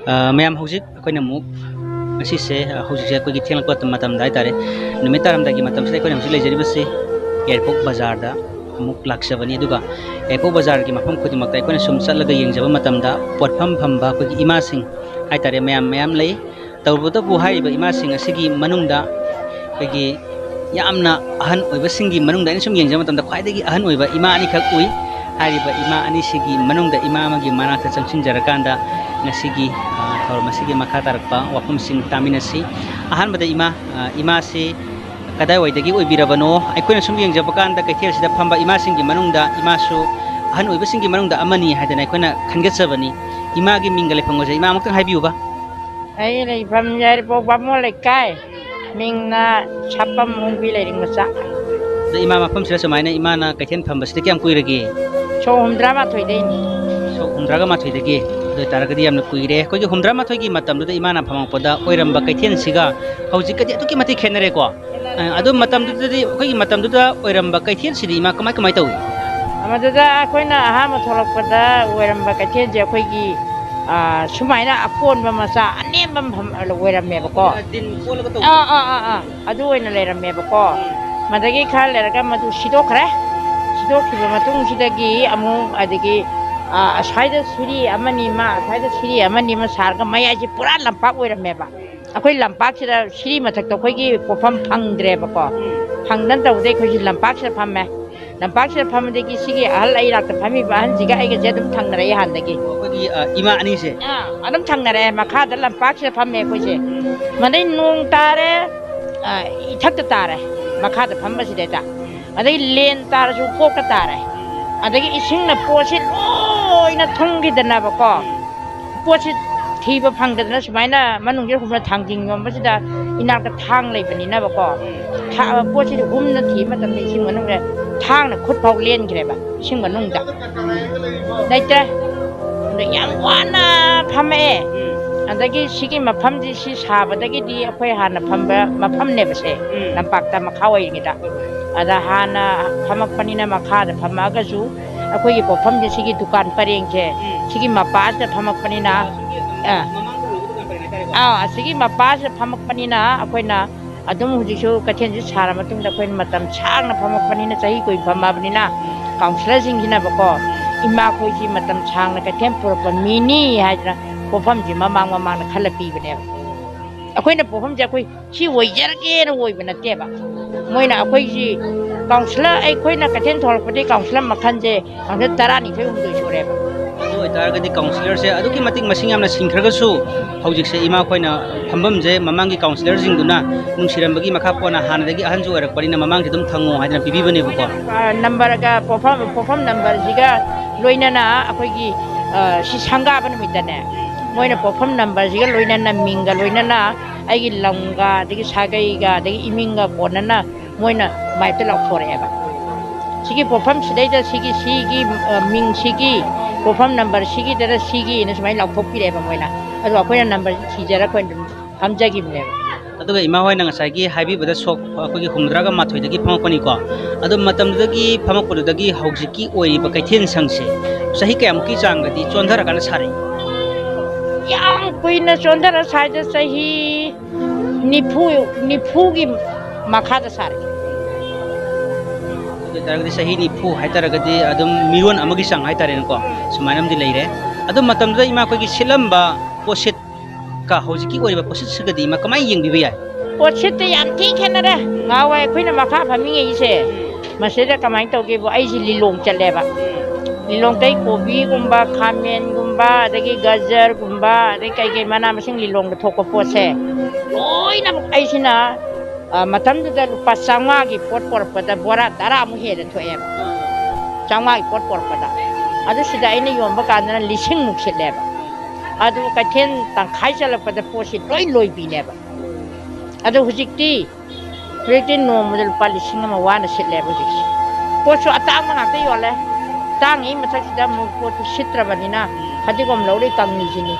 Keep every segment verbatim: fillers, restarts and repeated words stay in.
ꯑ, ꯃꯌꯥꯝ, ꯍꯧꯖꯤꯛ ꯑꯩꯈꯣꯏꯅ ꯑꯃꯨꯛ ꯉꯁꯤꯁꯦ, ꯑ, ꯍꯧꯖꯤꯛꯁꯦ ꯑꯩꯈꯣꯏꯒꯤ ꯊꯦꯡꯂꯛꯄ ꯃꯇꯝꯗ ꯍꯥꯏꯇꯥꯔꯦ, ꯅꯨꯃꯤꯠ ꯇꯥꯔꯝꯗꯥꯏꯒꯤ ꯃꯇꯝꯁꯤꯗ ꯑꯩꯈꯣꯏꯅ ꯍꯧꯖꯤꯛ ꯂꯩꯖꯔꯤꯕꯁꯤ ꯌꯥꯏꯔꯤꯄꯣꯛ ꯕꯖꯥꯔꯗ ꯑꯃꯨꯛ ꯂꯥꯛꯆꯕꯅꯤ꯫ ꯑꯗꯨꯒ ꯌꯥꯏꯔꯤꯄꯣꯛ ꯕꯖꯥꯔꯒꯤ ꯃꯐꯝ ꯈꯨꯗꯤꯡꯃꯛꯇ ꯑꯩꯈꯣꯏꯅ ꯁꯨꯝ ꯆꯠꯂꯒ ꯌꯦꯡꯖꯕ ꯃꯇꯝꯗ ꯄꯣꯠꯐꯝ ꯐꯝꯕ ꯑꯩꯈꯣꯏꯒꯤ ꯏꯃꯥꯁꯤꯡ ꯍꯥꯏꯇꯥꯔꯦ, ꯃꯌꯥꯝ ꯃꯌꯥꯝ ꯂꯩ꯫ ꯇꯧꯕꯇꯕꯨ ꯍꯥꯏꯔꯤꯕ ꯏꯃꯥꯁꯤꯡ ꯑꯁꯤꯒꯤ ꯃꯅꯨꯡꯗ ꯑꯩꯈꯣꯏꯒꯤ ꯌꯥꯝꯅ ꯑꯍꯟ ꯑꯣꯏꯕꯁꯤꯡꯒꯤ ꯃꯅꯨꯡꯗ ꯑꯩꯅ ꯁꯨꯝ ꯌꯦꯡꯖꯕ ꯃꯇꯝꯗ ꯈ꯭ꯋꯥꯏꯗꯒꯤ ꯑꯍꯟ ꯑꯣꯏꯕ ꯏꯃꯥ ꯑꯅꯤꯈꯛ ꯎꯏ꯫ ꯍꯥꯏꯔꯤꯕ ꯏꯃꯥ ꯑꯅꯤꯁꯤꯒꯤ ꯃꯅꯨꯡꯗ ꯏꯃꯥ ꯑꯃꯒꯤ ꯃꯅꯥꯛꯇ ꯆꯪꯁꯤꯟꯖꯔꯀꯥꯟꯗ ꯉꯁꯤꯒꯤ, ꯑ, ꯊꯧꯔꯝ ꯑꯁꯤꯒꯤ ꯃꯈꯥ ꯇꯥꯔꯛꯄ ꯋꯥꯐꯝꯁꯤꯡ ꯇꯥꯃꯤꯟꯅꯁꯤ꯫ ꯑꯍꯥꯟꯕꯗ ꯏꯃꯥ, ꯑ, ꯏꯃꯥꯁꯤ ꯀꯗꯥꯏꯋꯥꯏꯗꯒꯤ ꯑꯣꯏꯕꯤꯔꯕꯅꯣ? ꯑꯩꯈꯣꯏꯅ ꯁꯨꯝ ꯌꯦꯡꯖꯕ ꯀꯥꯟꯗ ꯀꯩꯊꯦꯜꯁꯤꯗ ꯐꯝꯕ ꯏꯃꯥꯁꯤꯡꯒꯤ ꯃꯅꯨꯡꯗ ꯏꯃꯥꯁꯨ ꯑꯍꯟ ꯑꯣꯏꯕꯁꯤꯡꯒꯤ ꯃꯅꯨꯡꯗ ꯑꯃꯅꯤ ꯍꯥꯏꯗꯅ ꯑꯩꯈꯣꯏꯅ ꯈꯟꯒꯠꯆꯕꯅꯤ꯫ ꯏꯃꯥꯒꯤ ꯃꯤꯡꯒ ꯂꯩꯐꯝꯒꯁꯦ ꯏꯃꯥ ꯑꯃꯨꯛꯇꯪ ꯍꯥꯏꯕꯤꯌꯨꯕ꯫ ꯑꯩ ꯂꯩꯐꯝ ꯌꯥꯏꯔꯤꯄꯣꯛ ꯕꯥꯃꯣꯟ ꯂꯩꯀꯥꯏ, ꯃꯤꯡꯅ ꯁꯥꯄꯝ ꯑꯣꯡꯕꯤ ꯂꯩꯔꯤꯡ ꯃꯆꯥ꯫ ꯑꯗꯣ ꯏꯃꯥ, ꯃꯐꯝꯁꯤꯗ ꯁꯨꯃꯥꯏꯅ ꯏꯃꯥꯅ ꯀꯩꯊꯦꯜ ꯐꯝꯕꯁꯤꯗ ꯀꯌꯥꯝ ꯀꯨꯏꯔꯒꯦ? ꯁꯣꯛ ꯍꯨꯝꯗ꯭ꯔꯥ ꯃꯥꯊꯣꯏꯗꯩꯅꯤ꯫ ꯁꯣꯛ ꯍꯨꯝꯗ꯭ꯔꯥꯒ ꯃꯥꯊꯣꯏꯗꯒꯤ꯫ ꯑꯗꯨ ꯑꯣꯏꯇꯥꯔꯒꯗꯤ ꯌꯥꯝꯅ ꯀꯨꯏꯔꯦ꯫ ꯑꯩꯈꯣꯏꯒꯤ ꯍꯨꯝꯗ꯭ꯔꯥ ꯃꯥꯊꯣꯏꯒꯤ ꯃꯇꯝꯗꯨꯗ ꯏꯃꯥꯅ ꯐꯝꯃꯛꯄꯗ ꯑꯣꯏꯔꯝꯕ ꯀꯩꯊꯦꯜꯁꯤꯒ ꯍꯧꯖꯤꯛꯀꯗꯤ ꯑꯗꯨꯛꯀꯤ ꯃꯇꯤꯛ ꯈꯦꯠꯅꯔꯦꯀꯣ꯫ ꯑ, ꯑꯗꯨ ꯃꯇꯝꯗꯨꯗꯗꯤ, ꯑꯩꯈꯣꯏꯒꯤ ꯃꯇꯝꯗꯨꯗ ꯑꯣꯏꯔꯝꯕ ꯀꯩꯊꯦꯜꯁꯤꯗꯤ ꯏꯃꯥ ꯀꯃꯥꯏ ꯀꯃꯥꯏ ꯇꯧꯏ? ꯃꯗꯨꯗ ꯑꯩꯈꯣꯏꯅ ꯑꯍꯥꯟꯕ ꯊꯣꯛꯂꯛꯄꯗ ꯑꯣꯏꯔꯝꯕ ꯀꯩꯊꯦꯜꯁꯦ ꯑꯩꯈꯣꯏꯒꯤ, ꯑ, ꯁꯨꯃꯥꯏꯅ ꯑꯀꯣꯟꯕ ꯃꯆꯥ ꯑꯅꯦꯝꯕ ꯑꯃ ꯐꯝ-, ꯑꯣꯏꯔꯝꯃꯦꯕꯀꯣ꯫ ꯗꯤꯟ ꯀꯣꯜꯂꯒ ꯇꯧꯕ꯫ ꯑꯥ, ꯑꯥ, ꯑꯥ, ꯑꯥ꯫ ꯑꯗꯨ ꯑꯣꯏꯅ ꯂꯩꯔꯝꯃꯦꯕꯀꯣ꯫ ꯎꯝ꯫ ꯃꯗꯒꯤ ꯈꯔ ꯂꯩꯔꯒ ꯃꯗꯨ ꯁꯤꯗꯣꯛꯈ꯭ꯔꯦ꯫ ꯁꯤꯗꯣꯛꯈꯤꯕ ꯃꯇꯨꯡꯁꯤꯗꯒꯤ ꯑꯃꯨꯛ ꯑꯗꯒꯤ, ꯑ, ꯑꯁ꯭ꯋꯥꯏꯗ ꯁꯤꯔꯤ ꯑꯃꯅꯤ ꯑꯃ, ꯑꯁ꯭ꯋꯥꯏꯗ ꯁꯤꯔꯤ ꯑꯃꯅꯤ ꯑꯃ ꯁꯥꯔꯒ ꯃꯌꯥꯏꯁꯦ ꯄꯨꯔꯥ ꯂꯝꯄꯥꯛ ꯑꯣꯏꯔꯝꯃꯦꯕ꯫ ꯑꯩꯈꯣꯏ ꯂꯝꯄꯥꯛꯁꯤꯗ ꯁꯤꯔꯤ ꯃꯊꯛꯇ ꯑꯩꯈꯣꯏꯒꯤ ꯄꯣꯠꯐꯝ ꯐꯪꯗ꯭ꯔꯦꯕꯀꯣ꯫ ꯎꯝ꯫ ꯐꯪꯗꯅ ꯇꯧꯕꯗꯩ ꯑꯩꯈꯣꯏꯁꯤ ꯂꯝꯄꯥꯛꯁꯤꯗ ꯐꯝꯃꯦ꯫ ꯂꯝꯄꯥꯛꯁꯤꯗ ꯐꯝꯕꯗꯒꯤ ꯁꯤꯒꯤ ꯑꯍꯜ ꯑꯩ ꯏꯅꯥꯛꯇ ꯐꯝꯃꯤꯕ ꯑꯍꯟꯁꯤꯒ ꯑꯩꯒꯁꯦ ꯑꯗꯨꯝ ꯊꯪꯅꯔꯛꯑꯦ ꯍꯥꯟꯅꯗꯒꯤ꯫ ꯑꯩꯈꯣꯏꯒꯤ, ꯑ, ꯏꯃꯥ ꯑꯅꯤꯁꯦ? ꯑꯥ, ꯑꯗꯨꯝ ꯊꯪꯅꯔꯛꯑꯦ꯫ ꯃꯈꯥꯗ ꯂꯝꯄꯥꯛꯁꯤꯗ ꯐꯝꯃꯦ ꯑꯩꯈꯣꯏꯁꯦ꯫ ꯃꯗꯩ ꯅꯣꯡ ꯇꯥꯔꯦ, ꯑ, ꯏꯊꯛꯇ ꯇꯥꯔꯦ, ꯃꯈꯥꯗ ꯐꯝꯕꯁꯤꯗꯩꯗ꯫ ꯑꯗꯩ ꯂꯦꯟ ꯇꯥꯔꯁꯨ ꯀꯣꯛꯇ ꯇꯥꯔꯦ꯫ ꯑꯗꯒꯤ ꯏꯁꯤꯡꯅ ꯄꯣꯠꯁꯤ ꯂꯣꯏꯅ ꯊꯨꯝꯈꯤꯗꯅꯕꯀꯣ꯫ ꯄꯣꯠꯁꯤ ꯊꯤꯕ ꯐꯪꯗꯗꯅ ꯁꯨꯃꯥꯏꯅ ꯃꯅꯨꯡꯁꯤꯗ ꯍꯨꯝꯅ ꯊꯥꯡꯖꯤꯡ ꯌꯣꯟꯕꯁꯤꯗ ꯏꯅꯥꯛꯇ ꯊꯥꯡ ꯂꯩꯕꯅꯤꯅꯕꯀꯣ꯫ ꯊꯥ-, ꯄꯣꯠꯁꯤꯗꯤ ꯍꯨꯝꯅ ꯊꯤꯕ ꯃꯇꯝꯗ ꯏꯁꯤꯡ ꯃꯅꯨꯡꯗ ꯊꯥꯡꯅ ꯈꯨꯠ ꯐꯥꯎ ꯂꯦꯟꯈ꯭ꯔꯦꯕ ꯏꯁꯤꯡ ꯃꯅꯨꯡꯗ꯫ ꯂꯩꯇ꯭ꯔꯦ꯫ ꯑꯗ ꯌꯥꯝ ꯋꯥꯅ ꯐꯝꯃꯛꯑꯦ꯫ ꯑꯗꯒꯤ ꯁꯤꯒꯤ ꯃꯐꯝꯁꯤ ꯁꯤ ꯁꯥꯕꯗꯒꯤꯗꯤ ꯑꯩꯈꯣꯏ ꯍꯥꯟꯅ ꯐꯝꯕ ꯃꯐꯝꯅꯦꯕ ꯁꯦ꯫ ꯎꯝ꯫ ꯂꯝꯄꯥꯛꯇ ꯃꯈꯥ ꯑꯣꯏꯔꯤꯉꯩꯗ꯫ ꯑꯗ ꯍꯥꯟꯅ ꯐꯝꯃꯛꯄꯅꯤꯅ ꯃꯈꯥꯗ ꯐꯝꯃꯛꯑꯒꯁꯨ ꯑꯩꯈꯣꯏꯒꯤ ꯄꯣꯠꯐꯝꯁꯦ ꯁꯤꯒꯤ ꯗꯨꯀꯥꯟ ꯄꯔꯦꯡꯁꯦ ꯎꯝ꯫ ꯁꯤꯒꯤ ꯃꯄꯥꯁꯤꯗ ꯐꯝꯃꯛꯄꯅꯤꯅ ꯑꯥ꯫ ꯑꯥ, ꯑꯁꯤꯒꯤ ꯃꯄꯥꯁꯤꯗ ꯐꯝꯃꯛꯄꯅꯤꯅ ꯑꯩꯈꯣꯏꯅ ꯑꯗꯨꯝ ꯍꯧꯖꯤꯛꯁꯨ ꯀꯩꯊꯦꯜꯁꯤ ꯁꯥꯔ ꯃꯇꯨꯡꯗ ꯑꯩꯈꯣꯏꯅ ꯃꯇꯝ ꯁꯥꯡꯅ ꯐꯝꯃꯛꯄꯅꯤꯅ, ꯆꯍꯤ ꯀꯨꯟ ꯐꯝꯃꯛꯑꯕꯅꯤꯅ, ꯀꯥꯎꯟꯁꯤꯂꯔꯁꯤꯡꯁꯤꯅꯕꯀꯣ, ꯏꯃꯥꯈꯣꯏꯁꯤ ꯃꯇꯝ ꯁꯥꯡꯅ ꯀꯩꯊꯦꯜ ꯄꯨꯔꯛꯄ ꯃꯤꯅꯤ ꯍꯥꯏꯗꯅ ꯄꯣꯠꯐꯝꯁꯤ ꯃꯃꯥꯡ ꯃꯃꯥꯡꯗ ꯈꯜꯂ ꯄꯤꯕꯅꯦꯕ꯫ ꯑꯩꯈꯣꯏꯅ ꯄꯣꯠꯐꯝꯁꯦ ꯑꯩꯈꯣꯏ ꯁꯤ ꯑꯣꯏꯖꯔꯒꯦꯅ ꯑꯣꯏꯕ ꯅꯠꯇꯦꯕ꯫ ꯃꯣꯏꯅ ꯑꯩꯈꯣꯏꯁꯤ ꯀꯥꯎꯟꯁꯤꯂꯔ, ꯑꯩꯈꯣꯏꯅ ꯀꯩꯊꯦꯜ ꯊꯣꯛꯂꯛꯄꯗꯒꯤ ꯀꯥꯎꯟꯁꯤꯂꯔ ꯃꯈꯜꯁꯦ ꯀꯥꯎꯟꯁꯤꯂꯔ ꯇꯔꯥꯅꯤꯊꯣꯏ ꯍꯨꯝꯗꯣꯏ ꯁꯨꯔꯦꯕ꯫ ꯑꯗꯨ ꯑꯣꯏꯇꯥꯔꯒꯗꯤ ꯀꯥꯎꯟꯁꯤꯂꯔꯁꯦ ꯑꯗꯨꯛꯀꯤ ꯃꯇꯤꯛ ꯃꯁꯤꯡ ꯌꯥꯝꯅ ꯁꯤꯟꯈ꯭ꯔꯒꯁꯨ, ꯍꯧꯖꯤꯛꯁꯦ ꯏꯃꯥ ꯑꯩꯈꯣꯏꯅ ꯐꯝꯐꯝꯁꯦ ꯃꯃꯥꯡꯒꯤ ꯀꯥꯎꯟꯁꯤꯂꯔꯁꯤꯡꯗꯨꯅ ꯅꯨꯡꯁꯤꯔꯝꯕꯒꯤ ꯃꯈꯥ ꯄꯣꯟꯅ ꯍꯥꯟꯅꯗꯒꯤ ꯑꯍꯟꯁꯨ ꯑꯣꯏꯔꯛꯄꯅꯤꯅ ꯃꯃꯥꯡꯁꯦ ꯑꯗꯨꯝ ꯊꯪꯉꯣ ꯍꯥꯏꯗꯅ ꯄꯤꯕꯤꯕꯅꯦꯕꯀꯣ꯫ ꯑ, ꯅꯝꯕꯔꯒ ꯄꯣꯠꯐꯝ, ꯄꯣꯠꯐꯝ ꯅꯝꯕꯔꯁꯤꯒ ꯂꯣꯏꯅꯅ ꯑꯩꯈꯣꯏꯒꯤ, ꯑ, ꯁꯤ ꯁꯪꯒꯥꯕ ꯅꯨꯃꯤꯠꯇꯅꯦ, ꯃꯣꯏꯅ ꯄꯣꯠꯐꯝ ꯅꯝꯕꯔꯁꯤꯒ ꯂꯣꯏꯅꯅ, ꯃꯤꯡꯒ ꯂꯣꯏꯅꯅ, ꯑꯩꯒꯤ ꯂꯝꯒ, ꯑꯗꯒꯤ ꯁꯥꯒꯩꯒ, ꯑꯗꯒꯤ ꯏꯃꯤꯡꯒ ꯀꯣꯟꯅꯅ ꯃꯣꯏꯅ ꯃꯥꯏꯞꯇ ꯂꯥꯎꯊꯣꯔꯛꯑꯦꯕ꯫ ꯁꯤꯒꯤ ꯄꯣꯠꯐꯝ ꯁꯤꯗꯩꯗ ꯁꯤꯒꯤ, ꯁꯤꯒꯤ, ꯑ, ꯃꯤꯡ ꯁꯤꯒꯤ, ꯄꯣꯠꯐꯝ ꯅꯝꯕꯔ ꯁꯤꯒꯤꯗꯅ ꯁꯤꯒꯤꯅ ꯁꯨꯃꯥꯏꯅ ꯂꯥꯎꯊꯣꯛꯄꯤꯔꯛꯑꯦꯕ ꯃꯣꯏꯅ꯫ ꯑꯗꯣ ꯑꯩꯈꯣꯏꯅ ꯅꯝꯕꯔꯁꯤ ꯊꯤꯖꯔ ꯑꯩꯈꯣꯏꯅ ꯑꯗꯨꯝ ꯐꯝꯖꯈꯤꯕꯅꯦꯕ꯫ ꯑꯗꯨꯒ ꯏꯃꯥ ꯍꯣꯏꯅ ꯉꯁꯥꯏꯒꯤ ꯍꯥꯏꯕꯤꯕꯗ ꯁꯣꯛ ꯑꯩꯈꯣꯏꯒꯤ ꯍꯨꯝꯐꯨꯇꯔꯥꯒ ꯃꯥꯊꯣꯏꯗꯒꯤ ꯐꯝꯃꯛꯄꯅꯤꯀꯣ꯫ ꯑꯗꯣ ꯃꯇꯝꯗꯨꯗꯒꯤ ꯐꯝꯃꯛꯄꯗꯨꯗꯒꯤ ꯍꯧꯖꯤꯛꯀꯤ ꯑꯣꯏꯔꯤꯕ ꯀꯩꯊꯦꯜ ꯁꯪꯁꯦ ꯆꯍꯤ ꯀꯌꯥꯃꯨꯛꯀꯤ ꯆꯥꯡꯒꯗꯤ ꯆꯣꯟꯊꯔꯀꯥꯟꯗ ꯁꯥꯔꯛꯏ? ꯌꯥꯝ ꯀꯨꯏꯅ ꯆꯣꯟꯊꯔ ꯁꯥꯏꯗ, ꯆꯍꯤ ꯅꯤꯐꯨ, ꯅꯤꯐꯨꯒꯤ ꯃꯈꯥꯗ ꯁꯥꯔꯛꯏ꯫ ꯑꯗꯨ ꯑꯣꯏꯇꯥꯔꯒꯗꯤ ꯆꯍꯤ ꯅꯤꯐꯨ ꯍꯥꯏꯇꯥꯔꯒꯗꯤ ꯑꯗꯨꯝ ꯃꯤꯔꯣꯟ ꯑꯃꯒꯤ ꯆꯥꯡ ꯍꯥꯏꯇꯥꯔꯦꯅꯦꯀꯣ, ꯁꯨꯃꯥꯏꯅ ꯑꯃꯗꯤ ꯂꯩꯔꯦ꯫ ꯑꯗꯨ ꯃꯇꯝꯗꯨꯗ ꯏꯃꯥ ꯑꯩꯈꯣꯏꯒꯤ ꯁꯤꯠꯂꯝꯕ ꯄꯣꯠꯁꯤꯠꯀ ꯍꯧꯖꯤꯛꯀꯤ ꯑꯣꯏꯔꯤꯕ ꯄꯣꯠꯁꯤꯠꯁꯤꯒꯗꯤ ꯏꯃꯥ ꯀꯃꯥꯏꯅ ꯌꯦꯡꯕꯤꯕ ꯌꯥꯏ? ꯄꯣꯠꯁꯤꯠꯇꯤ ꯌꯥꯝ ꯊꯤ ꯈꯦꯠꯅꯔꯦ꯫ ꯉꯍꯥꯟꯋꯥꯏ ꯑꯩꯈꯣꯏꯅ ꯃꯈꯥ ꯐꯝꯃꯤꯉꯩꯁꯦ, ꯃꯁꯤꯗ ꯀꯃꯥꯏꯅ ꯇꯧꯒꯦꯕꯨ, ꯑꯩꯁꯤ ꯂꯤꯂꯣꯡ ꯆꯠꯂꯦꯕ꯫ ꯂꯤꯂꯣꯡꯗꯩ ꯀꯣꯕꯤꯒꯨꯝꯕ, ꯈꯥꯃꯦꯟꯒꯨꯝꯕ, ꯑꯗꯒꯤ ꯒꯖꯔꯒꯨꯝꯕ, ꯑꯗꯩ ꯀꯩ ꯀꯩ ꯃꯅꯥ ꯃꯁꯤꯡ ꯂꯤꯂꯣꯡꯗ ꯊꯣꯛꯄ ꯄꯣꯠꯁꯦ ꯂꯣꯏꯅꯃꯛ ꯑꯩꯁꯤꯅ, ꯑ, ꯃꯇꯝꯗꯨꯗ ꯂꯨꯄꯥ ꯆꯥꯝꯃꯉꯥꯒꯤ ꯄꯣꯠ ꯄꯣꯔꯛꯄꯗ ꯕꯣꯔꯥ ꯇꯔꯥꯃꯨꯛ ꯍꯦꯟꯅ ꯊꯣꯛꯑꯦꯕ꯫ ꯆꯥꯝꯃꯉꯥꯒꯤ ꯄꯣꯠ ꯄꯣꯔꯛꯄꯗ꯫ ꯑꯗꯨ ꯁꯤꯗ ꯑꯩꯅ ꯌꯣꯟꯕ ꯀꯥꯟꯗꯅ ꯂꯤꯁꯤꯡꯃꯨꯛ ꯁꯤꯠꯂꯦꯕ꯫ ꯑꯗꯨ ꯀꯩꯊꯦꯜ ꯇꯪꯈꯥꯏ ꯆꯜꯂꯛꯄꯗ ꯄꯣꯠꯁꯤ ꯂꯣꯏ ꯂꯣꯏꯕꯤꯅꯦꯕ꯫ ꯑꯗꯣ ꯍꯧꯖꯤꯛꯇꯤ, ꯍꯧꯖꯤꯛꯇꯤ ꯅꯣꯡꯃꯗ ꯂꯨꯄꯥ ꯂꯤꯁꯤꯡ ꯑꯃ ꯋꯥꯅ ꯁꯤꯠꯂꯦꯕ ꯍꯧꯖꯤꯛꯁꯦ꯫ ꯄꯣꯠꯁꯨ ꯑꯇꯥꯡꯕ ꯉꯥꯛꯇ ꯌꯣꯜꯂꯦ꯫ ꯇꯥꯡꯉꯤ ꯃꯊꯛꯁꯤꯗ ꯑꯃꯨꯛ ꯄꯣꯠꯇꯨ ꯁꯤꯠꯇ꯭ꯔꯕꯅꯤꯅ, ꯐꯗꯤꯒꯣꯝ ꯂꯧꯔꯦ ꯀꯪꯉꯤꯁꯤꯅꯤ,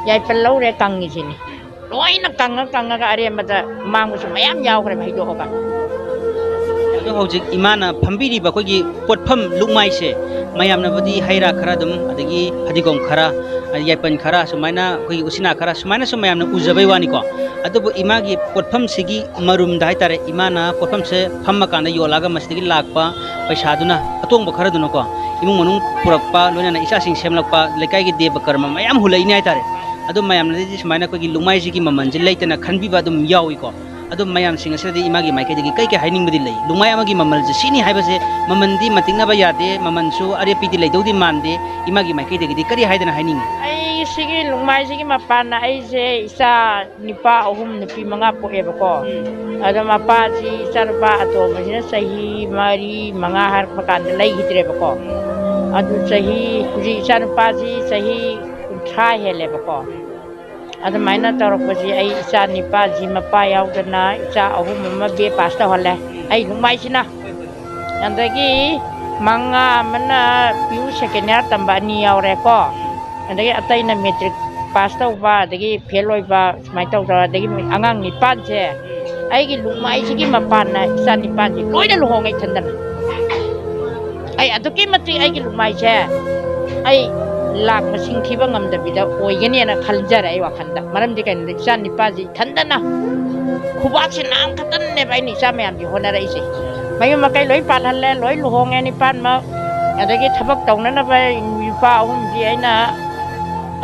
ꯌꯥꯏꯄꯜ ꯂꯧꯔꯦ ꯀꯪꯉꯤꯁꯤꯅꯤ, ꯂꯣꯏꯅ ꯀꯪꯉ ꯀꯪꯉꯒ ꯑꯔꯦꯝꯕꯗ ꯃꯥꯡꯕꯁꯨ ꯃꯌꯥꯝ ꯌꯥꯎꯈ꯭ꯔꯦꯕ ꯍꯩꯗꯣꯛꯑꯒ꯫ ꯍꯧꯖꯤꯛ ꯏꯃꯥꯅ ꯐꯝꯕꯤꯔꯤꯕ ꯑꯩꯈꯣꯏꯒꯤ ꯄꯣꯠꯐꯝ ꯂꯨꯛꯃꯥꯏꯁꯦ, ꯃꯌꯥꯝꯅꯕꯨꯗꯤ ꯍꯩ ꯔꯥ ꯈꯔ ꯑꯗꯨꯝ, ꯑꯗꯒꯤ ꯐꯗꯤꯒꯣꯝ ꯈꯔ, ꯌꯥꯏꯄꯟ ꯈꯔ, ꯁꯨꯃꯥꯏꯅ ꯑꯩꯈꯣꯏꯒꯤ ꯎꯆꯤꯅꯥ ꯈꯔ, ꯁꯨꯃꯥꯏꯅ ꯁꯨꯝ ꯃꯌꯥꯝꯅ ꯎꯖꯕꯩ ꯋꯥꯅꯤꯀꯣ꯫ ꯑꯗꯨꯕꯨ ꯏꯃꯥꯒꯤ ꯄꯣꯠꯐꯝꯁꯤꯒꯤ ꯃꯔꯨꯝꯗ ꯍꯥꯏꯇꯥꯔꯦ, ꯏꯃꯥꯅ ꯄꯣꯠꯐꯝꯁꯦ ꯐꯝꯃꯀꯥꯟꯗ ꯌꯣꯜꯂꯛꯑꯒ ꯃꯁꯤꯗꯒꯤ ꯂꯥꯛꯄ ꯄꯩꯁꯥꯗꯨꯅ, ꯑꯇꯣꯡꯕ ꯈꯔꯗꯨꯅꯀꯣ, ꯏꯃꯨꯡ ꯃꯅꯨꯡ ꯄꯨꯔꯛꯄ, ꯂꯣꯏꯅꯅ ꯏꯆꯥꯁꯤꯡ ꯁꯦꯝꯂꯛꯄ, ꯂꯩꯀꯥꯏꯒꯤ ꯗꯦꯕ ꯀꯔꯃ ꯃꯌꯥꯝ ꯍꯨꯜꯂꯛꯏꯅꯦ ꯍꯥꯏꯇꯥꯔꯦ꯫ ꯑꯗꯨ ꯃꯌꯥꯝꯅꯗꯤ ꯁꯨꯃꯥꯏꯅ ꯑꯩꯈꯣꯏꯒꯤ ꯂꯨꯛꯃꯥꯏꯁꯤꯒꯤ ꯃꯃꯜꯁꯦ ꯂꯩꯇꯅ ꯈꯟꯕꯤꯕ ꯑꯗꯨꯝ ꯌꯥꯎꯏꯀꯣ꯫ ꯑꯗꯨ ꯃꯌꯥꯝꯁꯤꯡ ꯑꯁꯤꯗꯗꯤ ꯏꯃꯥꯒꯤ ꯃꯥꯏꯀꯩꯗꯒꯤ ꯀꯩ ꯀꯩ ꯍꯥꯏꯅꯤꯡꯕꯗꯤ ꯂꯩ? ꯂꯨꯛꯃꯥꯏ ꯑꯃꯒꯤ ꯃꯃꯜꯁꯦ ꯁꯤꯅꯤ ꯍꯥꯏꯕꯁꯦ, ꯃꯃꯜꯗꯤ ꯃꯟꯇꯤꯛꯅꯕ ꯌꯥꯗꯦ, ꯃꯃꯜꯁꯨ ꯑꯔꯦꯞꯄꯤꯗꯤ ꯂꯩꯗꯧꯗꯤ ꯃꯥꯟꯗꯦ꯫ ꯏꯃꯥꯒꯤ ꯃꯥꯏꯀꯩꯗꯒꯤꯗꯤ ꯀꯔꯤ ꯍꯥꯏꯗꯅ ꯍꯥꯏꯅꯤꯡꯉꯤ? ꯑꯩ ꯁꯤꯒꯤ ꯂꯨꯛꯃꯥꯏꯁꯤꯒꯤ ꯃꯄꯥꯟꯅ ꯑꯩꯁꯦ ꯏꯆꯥ ꯅꯨꯄꯥ ꯑꯍꯨꯝ, ꯅꯨꯄꯤ ꯃꯉꯥ ꯄꯣꯛꯑꯦꯕꯀꯣ꯫ ꯎꯝ꯫ ꯑꯗꯣ ꯃꯄꯥꯁꯤ, ꯏꯆꯥꯅꯨꯄꯥ ꯑꯇꯣꯝꯕꯁꯤꯅ ꯆꯍꯤ ꯃꯔꯤ, ꯃꯉꯥ ꯍꯥꯏꯔꯛꯄ ꯀꯥꯟꯗ ꯂꯩꯈꯤꯗ꯭ꯔꯦꯕꯀꯣ꯫ ꯎꯝ꯫ ꯑꯗꯨ ꯆꯍꯤ, ꯍꯧꯖꯤꯛ ꯏꯆꯥꯅꯨꯄꯥꯁꯤ ꯆꯍꯤ ꯀꯨꯟꯊ꯭ꯔꯥ ꯍꯦꯜꯂꯦꯕꯀꯣ꯫ ꯑꯗꯨꯃꯥꯏꯅ ꯇꯧꯔꯛꯄꯁꯤ, ꯑꯩ ꯏꯆꯥ ꯅꯤꯄꯥꯁꯤ ꯃꯄꯥ ꯌꯥꯎꯗꯅ ꯏꯆꯥ ꯑꯍꯨꯝ ꯑꯃ ꯕꯤ ꯑꯦ ꯄꯥꯁ ꯇꯧꯍꯜꯂꯦ, ꯑꯩ ꯂꯨꯛꯃꯥꯏꯁꯤꯅ꯫ ꯑꯗꯒꯤ ꯃꯉꯥ ꯑꯃꯅ ꯄꯤ ꯌꯨ ꯁꯦꯀꯦꯟ ꯏꯌꯥꯔ ꯇꯝꯕ ꯑꯅꯤ ꯌꯥꯎꯔꯦꯀꯣ꯫ ꯑꯗꯒꯤ ꯑꯇꯩꯅ ꯃꯦꯇ꯭ꯔꯤꯛ ꯄꯥꯁ ꯇꯧꯕ, ꯑꯗꯒꯤ ꯐꯦꯜ ꯑꯣꯏꯕ, ꯁꯨꯃꯥꯏꯅ ꯇꯧꯗꯅ, ꯑꯗꯒꯤ ꯑꯉꯥꯡ ꯅꯤꯄꯥꯟꯁꯦ ꯑꯩꯒꯤ ꯂꯨꯛꯃꯥꯏꯁꯤꯒꯤ ꯃꯄꯥꯟꯅ, ꯏꯆꯥ ꯅꯤꯄꯥꯟꯁꯦ ꯂꯣꯏꯅ ꯂꯨꯍꯣꯡꯉꯦ ꯏꯊꯟꯗꯅ꯫ ꯑꯩ ꯑꯗꯨꯛꯀꯤ ꯃꯇꯤꯛ ꯑꯩꯒꯤ ꯂꯨꯛꯃꯥꯏꯁꯦ ꯑꯩ ꯂꯥꯛ ꯃꯁꯤꯡ ꯊꯤꯕ ꯉꯝꯗꯕꯤꯗ ꯑꯣꯏꯒꯅꯦꯅ ꯈꯟꯖꯔꯦ ꯑꯩ ꯋꯥꯈꯜꯗ꯫ ꯃꯔꯝꯗꯤ ꯀꯩꯅꯣꯗ, ꯏꯆꯥ ꯅꯤꯄꯥꯁꯤ ꯏꯊꯟꯗꯅ ꯈꯨꯕꯥꯛꯁꯦ ꯅꯥꯝ ꯈꯛꯇꯅꯦꯕ ꯑꯩꯅ ꯏꯆꯥ ꯃꯌꯥꯝꯁꯦ ꯍꯣꯠꯅꯔꯛꯏꯁꯦ꯫ ꯃꯌꯨꯝ ꯃꯀꯩ ꯂꯣꯏ ꯄꯥꯜꯍꯜꯂꯦ, ꯂꯣꯏ ꯂꯨꯍꯣꯡꯉꯦ ꯅꯤꯄꯥꯟꯃꯛ꯫ ꯑꯗꯒꯤ ꯊꯕꯛ ꯇꯧꯅꯅꯕ ꯅꯨꯄꯥ ꯑꯍꯨꯝꯁꯤ ꯑꯩꯅ,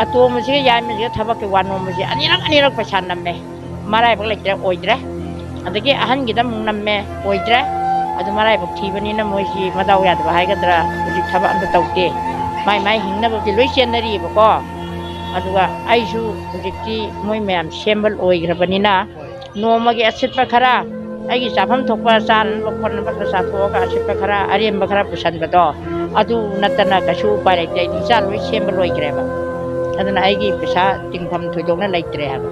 ꯑꯇꯣꯝꯕꯁꯤꯒ ꯌꯥꯏꯃꯁꯤꯒ ꯊꯕꯛꯀꯤ ꯋꯥ ꯅꯣꯝꯕꯁꯦ ꯑꯅꯤꯔꯛ ꯑꯅꯤꯔꯛ ꯄꯩꯁꯥ ꯅꯝꯃꯦ꯫ ꯃꯔꯥꯏꯕꯛ ꯂꯩꯇ꯭ꯔꯦ, ꯑꯣꯏꯗ꯭ꯔꯦ꯫ ꯑꯗꯒꯤ ꯑꯍꯟꯒꯤꯗ ꯑꯃꯨꯛ ꯅꯝꯃꯦ, ꯑꯣꯏꯗ꯭ꯔꯦ꯫ ꯑꯗꯨ ꯃꯔꯥꯏꯕꯛ ꯊꯤꯕꯅꯤꯅ ꯃꯣꯏꯁꯤ ꯃꯗꯥꯎ ꯌꯥꯗꯕ ꯍꯥꯏꯒꯗ꯭ꯔꯥ, ꯍꯧꯖꯤꯛ ꯊꯕꯛ ꯑꯝꯇ ꯇꯧꯗꯦ꯫ ꯃꯥꯏ ꯃꯥꯏ ꯍꯤꯡꯅꯕꯒꯤ ꯂꯣꯏ ꯆꯦꯟꯅꯔꯤꯑꯕꯀꯣ꯫ ꯑꯗꯨꯒ ꯑꯩꯁꯨ ꯍꯧꯖꯤꯛꯇꯤ ꯃꯣꯏ ꯃꯌꯥꯝ ꯁꯦꯝꯕ ꯑꯣꯏꯈ꯭ꯔꯕꯅꯤꯅ, ꯅꯣꯡꯃꯒꯤ ꯑꯁꯤꯠꯄ ꯈꯔ, ꯑꯩꯒꯤ ꯆꯥꯐꯝ ꯊꯣꯛꯄ ꯆꯥꯅꯅꯕ ꯈꯣꯠꯅꯕ ꯈꯔ ꯆꯥꯊꯣꯛꯑꯒ ꯑꯁꯤꯠꯄ ꯈꯔ, ꯑꯔꯦꯝꯕ ꯈꯔ ꯄꯨꯁꯟꯕꯗꯣ, ꯑꯗꯨ ꯅꯠꯇꯅ ꯀꯩꯁꯨ ꯎꯄꯥꯏ ꯂꯩꯇꯦ꯫ ꯑꯩꯗꯤ ꯏꯆꯥ ꯂꯣꯏ ꯁꯦꯝꯕ ꯂꯣꯏꯈ꯭ꯔꯦꯕ꯫ ꯑꯗꯨꯅ ꯑꯩꯒꯤ ꯄꯩꯁꯥ ꯇꯤꯡꯐꯝ ꯊꯣꯏꯗꯣꯛꯅ ꯂꯩꯇ꯭ꯔꯦ ꯍꯥꯏꯕ꯫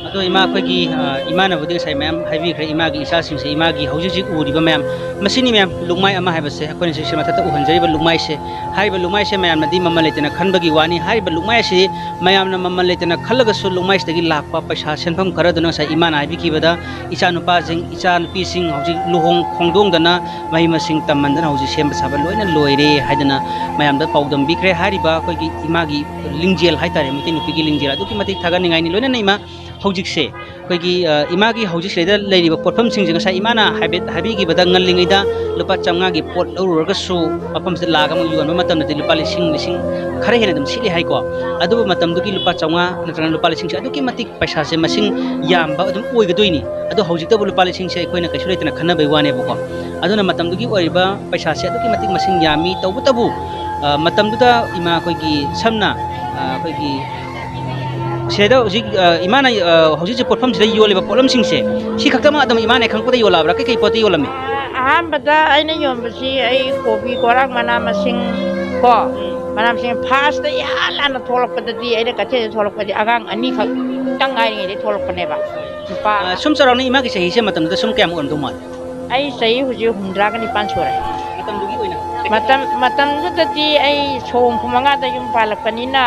ꯑꯗꯣ ꯏꯃꯥ, ꯑꯩꯈꯣꯏꯒꯤ, ꯑ, ꯏꯃꯥꯅꯕꯨꯗꯤ ꯉꯁꯥꯏ ꯃꯌꯥꯝ ꯍꯥꯏꯕꯤꯈ꯭ꯔꯦ, ꯏꯃꯥꯒꯤ ꯏꯆꯥꯁꯤꯡꯁꯦ, ꯏꯃꯥꯒꯤ ꯍꯧꯖꯤꯛ ꯍꯧꯖꯤꯛ ꯎꯔꯤꯕ ꯃꯌꯥꯝ, ꯃꯁꯤꯅꯤ ꯃꯌꯥꯝ, ꯂꯨꯛꯃꯥꯏ ꯑꯃ ꯍꯥꯏꯕꯁꯦ, ꯑꯩꯈꯣꯏꯅ ꯁꯤꯁꯦ ꯃꯊꯛꯇ ꯎꯍꯟꯖꯔꯤꯕ ꯂꯨꯛꯃꯥꯏꯁꯦ, ꯍꯥꯏꯔꯤꯕ ꯂꯨꯛꯃꯥꯏꯁꯦ ꯃꯌꯥꯝꯅꯗꯤ ꯃꯃꯜ ꯂꯩꯇꯅ ꯈꯟꯕꯒꯤ ꯋꯥꯅꯤ꯫ ꯍꯥꯏꯔꯤꯕ ꯂꯨꯛꯃꯥꯏ ꯑꯁꯤ ꯃꯌꯥꯝꯅ ꯃꯃꯜ ꯂꯩꯇꯅ ꯈꯜꯂꯒꯁꯨ, ꯂꯨꯛꯃꯥꯏꯁꯤꯗꯒꯤ ꯂꯥꯛꯄ ꯄꯩꯁꯥ, ꯁꯦꯟꯐꯝ ꯈꯔꯗꯨꯅ ꯉꯁꯥꯏ ꯏꯃꯥꯅ ꯍꯥꯏꯕꯤꯈꯤꯕꯗ, ꯏꯆꯥꯅꯨꯄꯥꯁꯤꯡ, ꯏꯆꯥꯅꯨꯄꯤꯁꯤꯡ ꯍꯧꯖꯤꯛ ꯂꯨꯍꯣꯡ ꯈꯣꯡꯗꯣꯡꯗꯅ, ꯃꯍꯩ ꯃꯁꯤꯡ ꯇꯝꯍꯟꯗꯅ ꯍꯧꯖꯤꯛ ꯁꯦꯝꯕ ꯁꯥꯕ ꯂꯣꯏꯅ ꯂꯣꯏꯔꯦ ꯍꯥꯏꯗꯅ ꯃꯌꯥꯝꯗ ꯄꯥꯎꯗꯝꯕꯤꯈ꯭ꯔꯦ꯫ ꯍꯥꯏꯔꯤꯕ ꯑꯩꯈꯣꯏꯒꯤ ꯏꯃꯥꯒꯤ ꯂꯤꯡꯖꯦꯜ ꯍꯥꯏꯇꯥꯔꯦ, ꯃꯩꯇꯩ ꯅꯨꯄꯤꯒꯤ ꯂꯤꯡꯖꯦꯜ ꯑꯗꯨꯛꯀꯤ ꯃꯇꯤꯛ ꯊꯥꯒꯠꯅꯤꯡꯉꯥꯏꯅꯤ꯫ ꯂꯣꯏꯅꯅ ꯏꯃꯥ, ꯍꯧꯖꯤꯛꯁꯦ ꯑꯩꯈꯣꯏꯒꯤ, ꯑ, ꯏꯃꯥꯒꯤ ꯍꯧꯖꯤꯛꯁꯤꯗ ꯂꯩꯔꯤꯕ ꯄꯣꯠꯐꯝꯁꯤꯡꯁꯦ, ꯉꯁꯥꯏ ꯏꯃꯥꯅ ꯍꯥꯏꯐꯦꯠ ꯍꯥꯏꯕꯤꯈꯤꯕꯗ, ꯉꯜꯂꯤꯉꯩꯗ ꯂꯨꯄꯥ ꯆꯥꯝꯃꯉꯥꯒꯤ ꯄꯣꯠ ꯂꯧꯔꯨꯔꯒꯁꯨ, ꯃꯐꯝꯁꯤꯗ ꯂꯥꯛꯑꯒ ꯑꯃꯨꯛ ꯌꯣꯟꯕ ꯃꯇꯝꯗꯗꯤ ꯂꯨꯄꯥ ꯂꯤꯁꯤꯡ, ꯂꯤꯁꯤꯡ ꯈꯔ ꯍꯦꯟꯅ ꯑꯗꯨꯝ ꯁꯤꯠꯂꯤ ꯍꯥꯏꯀꯣ꯫ ꯑꯗꯨꯕꯨ ꯃꯇꯝꯗꯨꯒꯤ ꯂꯨꯄꯥ ꯆꯥꯝꯃꯉꯥ ꯅꯠꯇ꯭ꯔꯒ ꯂꯨꯄꯥ ꯂꯤꯁꯤꯡꯁꯦ ꯑꯗꯨꯛꯀꯤ ꯃꯇꯤꯛ ꯄꯩꯁꯥꯁꯦ ꯃꯁꯤꯡ ꯌꯥꯝꯕ ꯑꯗꯨꯝ ꯑꯣꯏꯒꯗꯣꯏꯅꯤ꯫ ꯑꯗꯣ ꯍꯧꯖꯤꯛꯇꯕꯨ ꯂꯨꯄꯥ ꯂꯤꯁꯤꯡꯁꯦ ꯑꯩꯈꯣꯏꯅ ꯀꯩꯁꯨ ꯂꯩꯇꯅ ꯈꯟꯅꯕꯩ ꯋꯥꯅꯦꯕꯀꯣ꯫ ꯑꯗꯨꯅ ꯃꯇꯝꯗꯨꯒꯤ ꯑꯣꯏꯔꯤꯕ ꯄꯩꯁꯥꯁꯦ ꯑꯗꯨꯛꯀꯤ ꯃꯇꯤꯛ ꯃꯁꯤꯡ ꯌꯥꯝꯃꯤ꯫ ꯇꯧꯕꯇꯕꯨ, ꯑ, ꯃꯇꯝꯗꯨꯗ ꯏꯃꯥ ꯑꯩꯈꯣꯏꯒꯤ, ꯁꯝꯅ, ꯑ, ꯑꯩꯈꯣꯏꯒꯤ ꯁꯤꯗ ꯍꯧꯖꯤꯛ, ꯑ, ꯏꯃꯥꯅ, ꯑ, ꯍꯧꯖꯤꯛ ꯍꯧꯖꯤꯛ ꯄꯣꯠꯐꯝꯁꯤꯗ ꯌꯣꯜꯂꯤꯕ ꯄꯣꯠꯂꯝꯁꯤꯡꯁꯦ, ꯁꯤ ꯈꯛꯇꯃꯛ ꯑꯗꯨꯝ ꯏꯃꯥꯅ ꯈꯪꯕꯗ ꯌꯣꯜꯂꯛꯑꯕ꯭ꯔꯥ? ꯀꯩꯀꯩ ꯄꯣꯠꯇꯤ ꯌꯣꯜꯂꯝꯃꯤ? ꯑꯍꯥꯟꯕꯗ ꯑꯩꯅ ꯌꯣꯟꯕꯁꯤ ꯑꯩ ꯀꯣꯕꯤ, ꯀꯣꯔꯥꯛ, ꯃꯅꯥ ꯃꯁꯤꯡ ꯀꯣ, ꯃꯅꯥ ꯃꯁꯤꯡ ꯐꯥꯔꯁꯇ ꯏꯍꯥꯟ ꯍꯥꯟꯅ ꯊꯣꯛꯂꯛꯄꯗꯗꯤ, ꯑꯩꯅ ꯀꯩꯊꯦꯜꯗ ꯊꯣꯛꯂꯛꯄꯗꯤ ꯑꯉꯥꯡ ꯑꯅꯤꯈꯛ ꯇꯪ ꯉꯥꯏꯔꯤꯉꯩꯗꯩ ꯊꯣꯛꯂꯛꯄꯅꯦꯕ꯫ ꯅꯨꯄꯥ ꯑ, ꯁꯨꯝ ꯆꯥꯎꯔꯥꯛꯅ ꯏꯃꯥꯒꯤ ꯆꯍꯤꯁꯦ ꯃꯇꯝꯗꯨꯗ ꯁꯨꯝ ꯀꯌꯥꯝ ꯑꯣꯏꯔꯝꯗꯧ ꯃꯥꯜꯂꯤ? ꯑꯩ ꯆꯍꯤ ꯍꯧꯖꯤꯛ ꯍꯨꯝꯗ꯭ꯔꯥꯒ ꯅꯤꯄꯥꯟ ꯁꯨꯔꯦ꯫ ꯃꯇꯝꯗꯨꯒꯤ ꯑꯣꯏꯅ? ꯃꯇꯝ, ꯃꯇꯝꯗꯨꯗꯗꯤ ꯑꯩ ꯁꯣ ꯍꯨꯝꯐꯨ ꯃꯉꯥꯗ ꯌꯨꯝ ꯄꯥꯜꯂꯛꯄꯅꯤꯅ,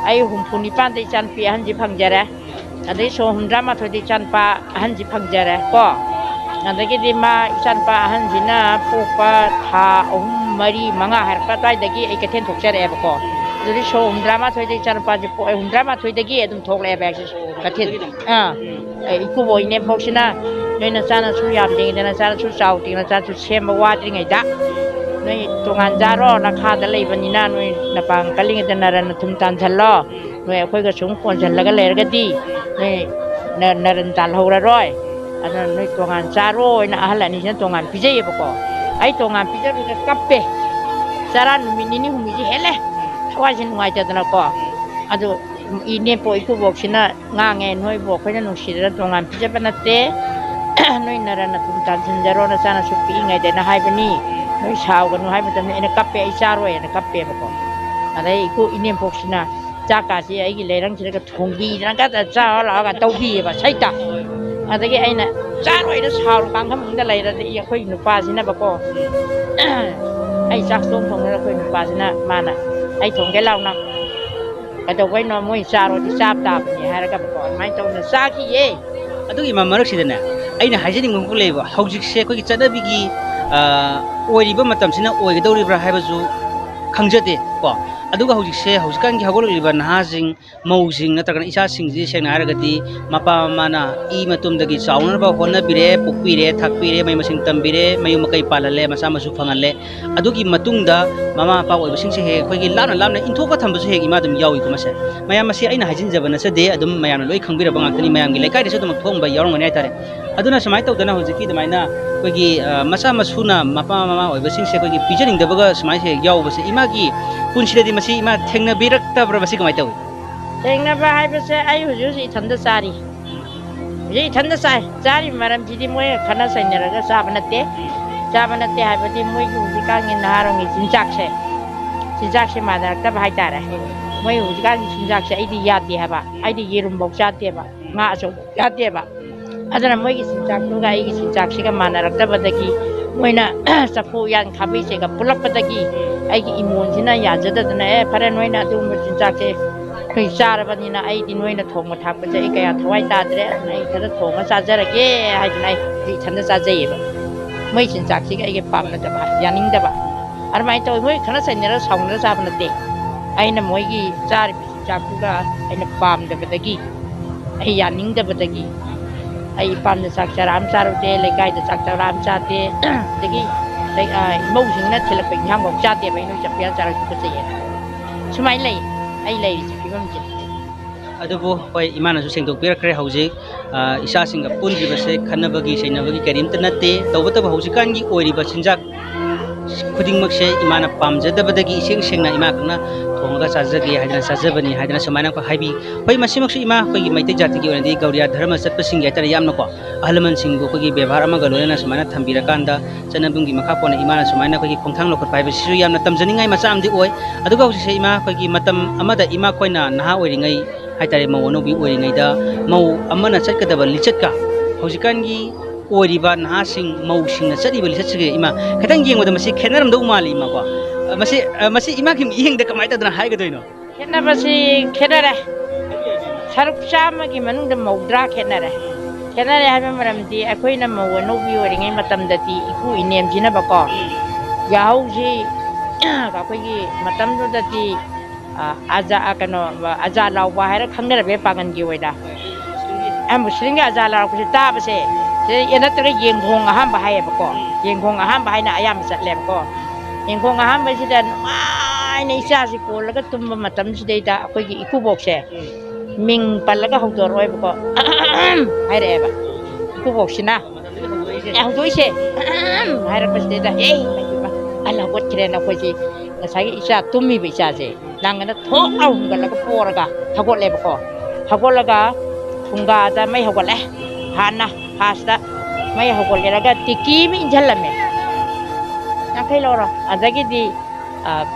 ꯑꯩ ꯍꯨꯝꯐꯨ ꯅꯤꯄꯥꯟꯗ ꯏꯆꯥꯅꯨꯄꯤ ꯑꯍꯟꯁꯤ ꯐꯪꯖꯔꯦ꯫ ꯑꯗꯩ ꯁꯣ ꯍꯨꯝꯗ꯭ꯔꯥ ꯃꯥꯊꯣꯏꯗ ꯏꯆꯥꯅꯨꯄꯥ ꯑꯍꯟꯁꯤ ꯐꯪꯖꯔꯦ ꯀꯣ꯫ ꯑꯗꯒꯤꯗꯤ ꯃꯥ ꯏꯆꯥꯅꯨꯄꯥ ꯑꯍꯟꯁꯤꯅ ꯄꯣꯛꯄ ꯊꯥ ꯑꯍꯨꯝ, ꯃꯔꯤ, ꯃꯉꯥ ꯍꯥꯏꯔꯛꯄ ꯑꯗꯨꯋꯥꯏꯗꯒꯤ ꯑꯩ ꯀꯩꯊꯦꯜ ꯊꯣꯛꯆꯔꯛꯑꯦꯕꯀꯣ꯫ ꯑꯗꯨꯗꯤ ꯁꯣ ꯍꯨꯝꯗ꯭ꯔꯥ ꯃꯥꯊꯣꯏꯗ ꯏꯆꯥꯅꯨꯄꯥꯁꯦ ꯄꯣꯛꯑꯦ, ꯍꯨꯝꯗ꯭ꯔꯥ ꯃꯥꯊꯣꯏꯗꯒꯤ ꯑꯗꯨꯝ ꯊꯣꯛꯂꯛꯑꯦꯕ ꯑꯩꯁꯦ ꯀꯩꯊꯦꯜ꯫ ꯑꯥ꯫ ꯑꯦ, ꯏꯀꯨꯕꯣꯛ ꯏꯅꯦꯝꯕꯣꯛꯁꯤꯅ, "ꯅꯣꯏ ꯅꯆꯥꯅꯁꯨ ꯌꯥꯝ ꯇꯤꯡꯉꯤꯗ, ꯅꯆꯥꯅꯁꯨ ꯆꯥꯎ ꯇꯤꯡ, ꯅꯆꯥꯅꯁꯨ ꯁꯦꯝꯕ ꯋꯥꯗ꯭ꯔꯤꯉꯩꯗ ꯅꯣꯏ ꯇꯣꯉꯥꯟ ꯆꯥꯔꯣ, ꯅꯈꯥꯗ ꯂꯩꯕꯅꯤꯅ ꯅꯣꯏ ꯅꯄꯥꯡ ꯀꯜꯂꯤꯉꯩꯗ ꯅꯔꯟ ꯅꯊꯨꯝ ꯇꯥꯟꯁꯤꯜꯂꯣ, ꯅꯣꯏ ꯑꯩꯈꯣꯏꯒ ꯁꯨꯝ ꯀꯣꯟꯁꯤꯜꯂꯒ ꯂꯩꯔꯒꯗꯤ ꯅꯣꯏ ꯅ-, ꯅꯔꯟ ꯇꯥꯜꯍꯧꯔꯔꯣꯏ, ꯑꯗꯨꯅ ꯅꯣꯏ ꯇꯣꯉꯥꯟ ꯆꯥꯔꯣ" ꯍꯥꯏꯅ ꯑꯍꯜ ꯑꯅꯤꯁꯤꯅ ꯇꯣꯉꯥꯟ ꯄꯤꯖꯩꯌꯦꯕꯀꯣ꯫ ꯑꯩ ꯇꯣꯉꯥꯟ ꯄꯤꯖꯕꯗ ꯀꯞꯄꯦ, ꯆꯔꯥ ꯅꯨꯃꯤꯠ ꯅꯤꯅꯤ ꯍꯨꯝꯅꯤꯁꯦ ꯍꯦꯜꯂꯦ, ꯊꯋꯥꯏꯁꯦ ꯅꯨꯡꯉꯥꯏꯇꯗꯅꯀꯣ꯫ ꯑꯗꯨ ꯏꯅꯦꯄꯣꯛ ꯏꯀꯨꯕꯣꯛꯁꯤꯅ ꯉꯥꯡꯉꯦ, "ꯅꯣꯏꯕꯨ ꯑꯩꯈꯣꯏꯅ ꯅꯨꯡꯁꯤꯗꯅ ꯇꯣꯉꯥꯟ ꯄꯤꯖꯕ ꯅꯠꯇꯦ, ꯅꯣꯏ ꯅꯔꯟ ꯅꯊꯨꯝ ꯇꯥꯟꯁꯤꯟꯖꯔꯣ, ꯅꯆꯥꯅꯁꯨ ꯄꯤꯛꯏꯉꯩꯗꯅ ꯍꯥꯏꯕꯅꯤ, ꯅꯣꯏ ꯁꯥꯎꯒꯅꯨ" ꯍꯥꯏꯕ ꯃꯇꯝꯗ ꯑꯩꯅ ꯀꯞꯄꯦ, ꯑꯩ ꯆꯥꯔꯣꯏꯅ ꯀꯞꯄꯦꯕꯀꯣ꯫ ꯑꯗꯩ ꯏꯀꯨ ꯏꯅꯦꯝꯄꯣꯛꯁꯤꯅ, ꯆꯥꯛꯀꯥꯁꯤ ꯑꯩꯒꯤ ꯂꯩꯔꯪꯁꯤꯗꯒ ꯊꯣꯡꯕꯤꯗꯅꯒ ꯆꯥꯔ ꯂꯥꯛꯑꯒ ꯇꯧꯕꯤꯌꯦꯕ ꯁꯩꯇ꯫ ꯑꯗꯒꯤ ꯑꯩꯅ ꯆꯥꯔꯣꯏꯅ ꯁꯥꯎꯔ ꯀꯥꯡꯈꯟ ꯃꯅꯨꯡꯗ ꯂꯩꯔꯗꯤ ꯑꯩꯈꯣꯏ ꯅꯨꯄꯥꯁꯤꯅꯕꯀꯣ, ꯑꯩ ꯆꯥꯛ ꯊꯣꯡ ꯊꯣꯡꯅ ꯑꯩꯈꯣꯏ ꯅꯨꯄꯥꯁꯤꯅ ꯃꯥꯅ, "ꯑꯩ ꯊꯣꯡꯒꯦ ꯂꯥꯎꯅ, ꯀꯩꯗꯧꯕꯩꯅꯣ, ꯃꯣꯏ ꯆꯥꯔꯣꯗꯤ ꯆꯥꯕ ꯇꯥꯕꯅꯤ" ꯍꯥꯏꯔꯒꯕꯀꯣ ꯑꯗꯨꯃꯥꯏꯅ ꯇꯧꯗꯅ ꯆꯥꯈꯤꯌꯦ꯫ ꯑꯗꯨꯒꯤ ꯃꯔꯛꯁꯤꯗꯅꯦ, ꯑꯩꯅ ꯍꯥꯏꯖꯅꯤꯡꯕ ꯑꯃꯈꯛ ꯂꯩꯌꯦꯕ꯫ ꯍꯧꯖꯤꯛꯁꯦ ꯑꯩꯈꯣꯏꯒꯤ ꯆꯠꯅꯕꯤꯒꯤ, ꯑ, ꯑꯣꯏꯔꯤꯕ ꯃꯇꯝꯁꯤꯅ ꯑꯣꯏꯒꯗꯧꯔꯤꯕ꯭ꯔꯥ ꯍꯥꯏꯕꯁꯨ ꯈꯪꯖꯗꯦ ꯀꯣ꯫ ꯑꯗꯨꯒ ꯍꯧꯖꯤꯛꯁꯦ, ꯍꯧꯖꯤꯛꯀꯥꯟꯒꯤ ꯍꯧꯒꯠꯂꯛꯂꯤꯕ ꯅꯍꯥꯁꯤꯡ, ꯃꯧꯁꯤꯡ ꯅꯠꯇ꯭ꯔꯒꯅ ꯏꯆꯥꯁꯤꯡꯁꯤ ꯁꯦꯡꯅ ꯍꯥꯏꯔꯒꯗꯤ ꯃꯄꯥ ꯃꯃꯥꯅ ꯏ ꯃꯇꯨꯝꯗꯒꯤ ꯆꯥꯎꯅꯅꯕ ꯍꯣꯠꯅꯕꯤꯔꯦ, ꯄꯣꯛꯄꯤꯔꯦ, ꯊꯥꯛꯄꯤꯔꯦ, ꯃꯍꯩ ꯃꯁꯤꯡ ꯇꯝꯕꯤꯔꯦ, ꯃꯌꯨꯝ ꯃꯀꯩ ꯄꯥꯜꯍꯜꯂꯦ, ꯃꯆꯥ ꯃꯁꯨ ꯐꯪꯍꯜꯂꯦ꯫ ꯑꯗꯨꯒꯤ ꯃꯇꯨꯡꯗ ꯃꯃꯥ ꯃꯄꯥ ꯑꯣꯏꯕꯁꯤꯡꯁꯦ ꯍꯦꯛ ꯑꯩꯈꯣꯏꯒꯤ ꯂꯥꯞꯅ ꯂꯥꯞꯅ ꯏꯟꯊꯣꯛꯑ ꯊꯝꯕꯁꯨ ꯍꯦꯛ ꯏꯃꯥ ꯑꯗꯨꯝ ꯌꯥꯎꯏꯀꯣ꯫ ꯃꯁꯦ ꯃꯌꯥꯝ ꯑꯁꯤ ꯑꯩꯅ ꯍꯥꯏꯖꯤꯟꯖꯕ ꯅꯠꯆꯗꯦ, ꯑꯗꯨꯝ ꯃꯌꯥꯝꯅ ꯂꯣꯏ ꯈꯪꯕꯤꯔꯕ ꯉꯥꯛꯇꯅꯤ, ꯃꯌꯥꯝꯒꯤ ꯂꯩꯀꯥꯏꯗꯁꯨ ꯑꯗꯨꯝ ꯊꯣꯛꯑꯝꯕ ꯌꯥꯎꯔꯝꯒꯅꯤ ꯍꯥꯏꯇꯥꯔꯦ꯫ ꯑꯗꯨꯅ ꯁꯨꯃꯥꯏꯅ ꯇꯧꯗꯅ ꯍꯧꯖꯤꯛꯀꯤ ꯑꯗꯨꯃꯥꯏꯅ ꯑꯩꯈꯣꯏꯒꯤ, ꯑ, ꯃꯆꯥ ꯃꯁꯨꯅ ꯃꯄꯥ ꯃꯃꯥ ꯑꯣꯏꯕꯁꯤꯡꯁꯦ ꯑꯩꯈꯣꯏꯒꯤ ꯄꯤꯖꯅꯤꯡꯗꯕꯒ ꯁꯨꯃꯥꯏꯅ ꯍꯦꯛ ꯌꯥꯎꯕꯁꯦ ꯏꯃꯥꯒꯤ ꯄꯨꯟꯁꯤꯗꯗꯤ ꯃꯁꯤ ꯏꯃꯥ ꯊꯦꯡꯅꯕꯤꯔꯛꯇꯕ꯭ꯔꯥ? ꯃꯁꯤ ꯀꯃꯥꯏꯅ ꯇꯧꯏ? ꯊꯦꯡꯅꯕ ꯍꯥꯏꯕꯁꯦ ꯑꯩ ꯍꯧꯖꯤꯛ ꯍꯧꯖꯤꯛ ꯏꯊꯟꯗ ꯆꯥꯔꯤ꯫ ꯍꯧꯖꯤꯛ ꯏꯊꯟꯗ ꯆꯥꯏ꯫ ꯆꯥꯔꯤꯕ ꯃꯔꯝꯁꯤꯗꯤ ꯃꯣꯏ ꯈꯠꯅ ꯆꯩꯅꯔꯒ ꯆꯥꯕ ꯅꯠꯇꯦ꯫ ꯆꯥꯕ ꯅꯠꯇꯦ ꯍꯥꯏꯕꯗꯤ ꯃꯣꯏꯒꯤ ꯍꯧꯖꯤꯛꯀꯥꯟꯒꯤ ꯅꯍꯥꯔꯣꯜꯒꯤ ꯆꯤꯟꯖꯥꯛꯁꯦ, ꯆꯤꯟꯖꯥꯛꯁꯦ ꯃꯥꯟꯅꯔꯛꯇꯕ ꯍꯥꯏꯇꯥꯔꯦ꯫ ꯃꯣꯏ ꯍꯧꯖꯤꯛꯀꯥꯟꯒꯤ ꯆꯤꯟꯖꯥꯛꯁꯦ ꯑꯩꯗꯤ ꯌꯥꯗꯦ ꯍꯥꯏꯕ꯫ ꯑꯩꯗꯤ ꯌꯦꯔꯨꯝꯐꯧ ꯆꯥꯗꯦꯕ, ꯉꯥ ꯑꯆꯧꯕ ꯆꯥꯗꯦꯕ꯫ ꯑꯗꯨꯅ ꯃꯣꯏꯒꯤ ꯆꯤꯟꯖꯥꯛꯇꯨꯒ ꯑꯩꯒꯤ ꯆꯤꯟꯖꯥꯛꯁꯤꯒ ꯃꯥꯟꯅꯔꯛꯇꯕꯗꯒꯤ ꯃꯣꯏꯅ ꯆꯐꯨ ꯎꯌꯥꯟ ꯈꯥꯕꯩꯁꯦꯒ ꯄꯨꯜꯂꯛꯄꯗꯒꯤ ꯑꯩꯒꯤ ꯏꯃꯣꯟꯁꯤꯅ ꯌꯥꯖꯗꯗꯅ, "ꯑꯦ, ꯐꯔꯦ, ꯅꯣꯏꯅ ꯑꯗꯨꯒꯨꯝꯕ ꯆꯤꯟꯖꯥꯛꯁꯦ ꯑꯩꯈꯣꯏ ꯆꯥꯔꯕꯅꯤꯅ ꯑꯩꯗꯤ ꯅꯣꯏꯅ ꯊꯣꯡꯕ ꯊꯥꯛꯄꯁꯦ ꯑꯩ ꯀꯌꯥ ꯊꯋꯥꯏ ꯇꯥꯗ꯭ꯔꯦ, ꯑꯗꯨꯅ ꯑꯩ ꯏꯊꯟꯇ ꯊꯣꯡꯉ ꯆꯥꯖꯔꯒꯦ" ꯍꯥꯏꯗꯅ ꯑꯩ ꯏꯊꯟꯇ ꯆꯥꯖꯩꯌꯦꯕ꯫ ꯃꯣꯏ ꯆꯤꯟꯖꯥꯛꯁꯤꯒ ꯑꯩꯒ ꯄꯥꯝꯅꯗꯕ, ꯌꯥꯅꯤꯡꯗꯕ ꯑꯗꯨꯃꯥꯏꯅ ꯇꯧꯋꯤ꯫ ꯃꯣꯏ ꯈꯠꯅ ꯆꯩꯅꯔ ꯁꯥꯎꯅꯔ ꯆꯥꯕ ꯅꯠꯇꯦ꯫ ꯑꯩꯅ ꯃꯣꯏꯒꯤ ꯆꯥꯔꯤꯕ ꯆꯤꯟꯖꯥꯛꯇꯨꯒ ꯑꯩꯅ ꯄꯥꯝꯗꯕꯗꯒꯤ, ꯑꯩ ꯌꯥꯅꯤꯡꯗꯕꯗꯒꯤ ꯑꯩ ꯏꯄꯥꯝꯗ ꯆꯥꯛ ꯆꯔꯥ ꯑꯃ ꯆꯥꯔꯨꯗꯦ, ꯂꯩꯀꯥꯏꯗ ꯆꯥꯛ ꯆꯔꯥ ꯑꯃ ꯆꯥꯗꯦ, ꯑꯗꯒꯤ ꯂꯩ-, ꯑ, ꯏꯃꯧꯁꯤꯡꯅ ꯊꯤꯜꯂꯛꯄ ꯏꯟꯖꯥꯡꯐꯥꯎ ꯆꯥꯗꯦꯕ꯫ ꯑꯩ ꯅꯣꯏ ꯆꯥꯛ ꯄꯤꯖ ꯆꯥꯔ ꯇꯨꯀꯠꯆꯩꯌꯦ꯫ ꯁꯨꯃꯥꯏꯅ ꯂꯩ ꯑꯩ ꯂꯩꯔꯤꯁꯦ ꯐꯤꯕꯝꯁꯦ꯫ ꯑꯗꯨꯕꯨ ꯍꯣꯏ, ꯏꯃꯥꯅꯁꯨ ꯁꯦꯡꯗꯣꯛꯄꯤꯔꯛꯈ꯭ꯔꯦ꯫ ꯍꯧꯖꯤꯛ, ꯑ, ꯏꯆꯥꯁꯤꯡꯒ ꯄꯨꯟꯗ꯭ꯔꯤꯕꯁꯦ ꯈꯠꯅꯕꯒꯤ ꯆꯩꯅꯕꯒꯤ ꯀꯔꯤꯝꯇ ꯅꯠꯇꯦ꯫ ꯇꯧꯕꯇꯕꯨ ꯍꯧꯖꯤꯛꯀꯥꯟꯒꯤ ꯑꯣꯏꯔꯤꯕ ꯆꯤꯟꯖꯥꯛ ꯈꯨꯗꯤꯡꯃꯛꯁꯦ ꯏꯃꯥꯅ ꯄꯥꯝꯖꯗꯕꯗꯒꯤ ꯏꯁꯦꯡ ꯁꯦꯡꯅ ꯏꯃꯥ ꯈꯛꯅ ꯊꯣꯡꯉꯒ ꯆꯥꯖꯒꯦ ꯍꯥꯏꯗꯅ ꯆꯥꯖꯕꯅꯤ ꯍꯥꯏꯗꯅ ꯁꯨꯃꯥꯏꯅ ꯑꯩꯈꯣꯏ ꯍꯥꯏꯕꯤ꯫ ꯍꯣꯏ, ꯃꯁꯤꯃꯛꯁꯨ ꯏꯃꯥ ꯑꯩꯈꯣꯏꯒꯤ ꯃꯩꯇꯩ ꯖꯥꯇꯤꯒꯤ ꯑꯣꯏꯅꯗꯤ ꯒꯧꯔꯤꯌꯥ ꯙꯔꯃ ꯆꯠꯄꯁꯤꯡꯒꯤ ꯍꯥꯏꯇꯥꯔꯦ, ꯌꯥꯝꯅꯀꯣ, ꯑꯍꯜ ꯂꯃꯟꯁꯤꯡꯕꯨ ꯑꯩꯈꯣꯏꯒꯤ ꯕꯦꯕꯥꯔ ꯑꯃꯒ ꯂꯣꯏꯅꯅ ꯁꯨꯃꯥꯏꯅ ꯊꯝꯕꯤꯔꯀꯥꯟꯗ ꯆꯠꯅꯕꯤꯒꯤ ꯃꯈꯥ ꯄꯣꯟꯅ ꯏꯃꯥꯅ ꯁꯨꯃꯥꯏꯅ ꯑꯩꯈꯣꯏꯒꯤ ꯈꯣꯡꯊꯥꯡ ꯂꯧꯈꯠꯄ ꯍꯥꯏꯕꯁꯤꯁꯨ ꯌꯥꯝꯅ ꯇꯝꯖꯅꯤꯡꯉꯥꯏ ꯃꯆꯥ ꯑꯃꯗꯤ ꯑꯣꯏ꯫ ꯑꯗꯨꯒ ꯍꯧꯖꯤꯛꯁꯦ ꯏꯃꯥ ꯑꯩꯈꯣꯏꯒꯤ ꯃꯇꯝ ꯑꯃꯗ ꯏꯃꯥ ꯑꯩꯈꯣꯏꯅ ꯅꯍꯥ ꯑꯣꯏꯔꯤꯉꯩ ꯍꯥꯏꯇꯥꯔꯦ, ꯃꯧ ꯑꯅꯧꯕꯤ ꯑꯣꯏꯔꯤꯉꯩꯗ ꯃꯧ ꯑꯃꯅ ꯆꯠꯀꯗꯕ ꯂꯤꯆꯠꯀ ꯍꯧꯖꯤꯛꯀꯥꯟꯒꯤ ꯑꯣꯏꯔꯤꯕ ꯅꯍꯥꯁꯤꯡ, ꯃꯧꯁꯤꯡꯅ ꯆꯠꯂꯤꯕ ꯂꯤꯆꯠꯁꯤꯒ ꯏꯃꯥ ꯈꯤꯇꯪ ꯌꯦꯡꯕꯗ ꯃꯁꯤ ꯈꯦꯠꯅꯔꯝꯗꯧ ꯃꯥꯜꯂꯤ ꯏꯃꯥꯀꯣ꯫ ꯃꯁꯤ, ꯃꯁꯤ ꯏꯃꯥꯒꯤ ꯃꯤꯠꯌꯦꯡꯗ ꯀꯃꯥꯏꯅ ꯇꯧꯗꯅ ꯍꯥꯏꯒꯗꯣꯏꯅꯣ? ꯈꯦꯠꯅꯕꯁꯤ ꯈꯦꯠꯅꯔꯦ꯫ ꯁꯔꯨꯛ ꯆꯥꯝꯃꯒꯤ ꯃꯅꯨꯡꯗ ꯃꯧꯗ꯭ꯔꯥ ꯈꯦꯠꯅꯔꯦ꯫ ꯈꯦꯠꯅꯔꯦ ꯍꯥꯏꯕ ꯃꯔꯝꯗꯤ ꯑꯩꯈꯣꯏꯅ ꯃꯧ ꯑꯅꯧꯕꯤ ꯑꯣꯏꯔꯤꯉꯩ ꯃꯇꯝꯗꯗꯤ ꯏꯄꯨ ꯏꯅꯦꯝꯁꯤꯅꯕꯀꯣ, ꯌꯥꯍꯧꯁꯤ ꯑꯩꯈꯣꯏꯒꯤ ꯃꯇꯝꯗꯨꯗꯗꯤ, ꯑ, ꯑꯖꯥ-, ꯑ, ꯀꯩꯅꯣ, ꯑꯖꯥ ꯂꯥꯎꯕ ꯍꯥꯏꯔ ꯈꯪꯅꯔꯝꯃꯦ ꯄꯥꯡꯒꯟꯒꯤ ꯑꯣꯏꯅ꯫ ꯑ, ꯃꯨꯁꯂꯤꯝꯒꯤ ꯑꯖꯥ ꯂꯥꯎꯔꯛꯄꯁꯦ ꯇꯥꯕꯁꯦ, ꯁꯤꯗ ꯌꯦꯅꯠꯇ꯭ꯔꯒ ꯌꯦꯡꯈꯣꯡ ꯑꯍꯥꯝꯕ ꯍꯥꯏꯌꯦꯕꯀꯣ꯫ ꯌꯦꯡꯈꯣꯡ ꯑꯍꯥꯝꯕ ꯍꯥꯏꯅ ꯑꯌꯥꯝꯕ ꯆꯠꯂꯦꯕꯀꯣ꯫ ꯌꯦꯡꯈꯣꯡ ꯑꯍꯥꯝꯕꯁꯤꯗ ꯅꯨꯡꯉꯥꯏꯅ ꯏꯆꯥꯁꯤ ꯀꯣꯜꯂꯒ ꯇꯨꯝꯕ ꯃꯇꯝꯁꯤꯗꯩꯗ ꯑꯩꯈꯣꯏꯒꯤ ꯏꯀꯨꯕꯣꯛꯁꯦ ꯃꯤꯡ ꯄꯜꯂꯒ ꯍꯧꯗꯣꯔꯛꯑꯣꯏꯕꯀꯣ꯫ ꯍꯥꯏꯔꯛꯑꯦꯕ ꯏꯀꯨꯕꯣꯛꯁꯤꯅ꯫ ꯑꯦ, ꯍꯧꯗꯣꯛꯏꯁꯦ꯫ ꯍꯥꯏꯔꯛꯄꯁꯤꯗꯩꯗ, "ꯑꯦ, ꯏꯃꯥ, ꯏꯃꯥ, ꯑꯍꯜ ꯍꯧꯒꯠꯈ꯭ꯔꯦꯅ" ꯑꯩꯈꯣꯏꯁꯤ ꯉꯁꯥꯏꯒꯤ ꯏꯆꯥ ꯇꯨꯝꯃꯤꯕ ꯏꯆꯥꯁꯦ ꯂꯥꯡꯒꯅ ꯊꯣꯛ ꯂꯥꯎ ꯍꯨꯝꯒꯠꯂꯒ ꯄꯣꯔꯒ ꯍꯧꯒꯠꯂꯦꯕꯀꯣ꯫ ꯍꯧꯒꯠꯂꯒ ꯐꯨꯡꯒꯥꯗ ꯃꯩ ꯍꯧꯒꯠꯂꯦ꯫ ꯍꯥꯟꯅ ꯐꯥꯁꯇ ꯃꯩ ꯍꯧꯒꯠꯂꯦꯔꯒ ꯇꯤꯀꯤ ꯑꯃ ꯏꯟꯁꯤꯜꯂꯝꯃꯦ꯫ ꯌꯥꯡꯈꯩ ꯂꯧꯔꯣ꯫ ꯑꯗꯒꯤꯗꯤ, ꯑ,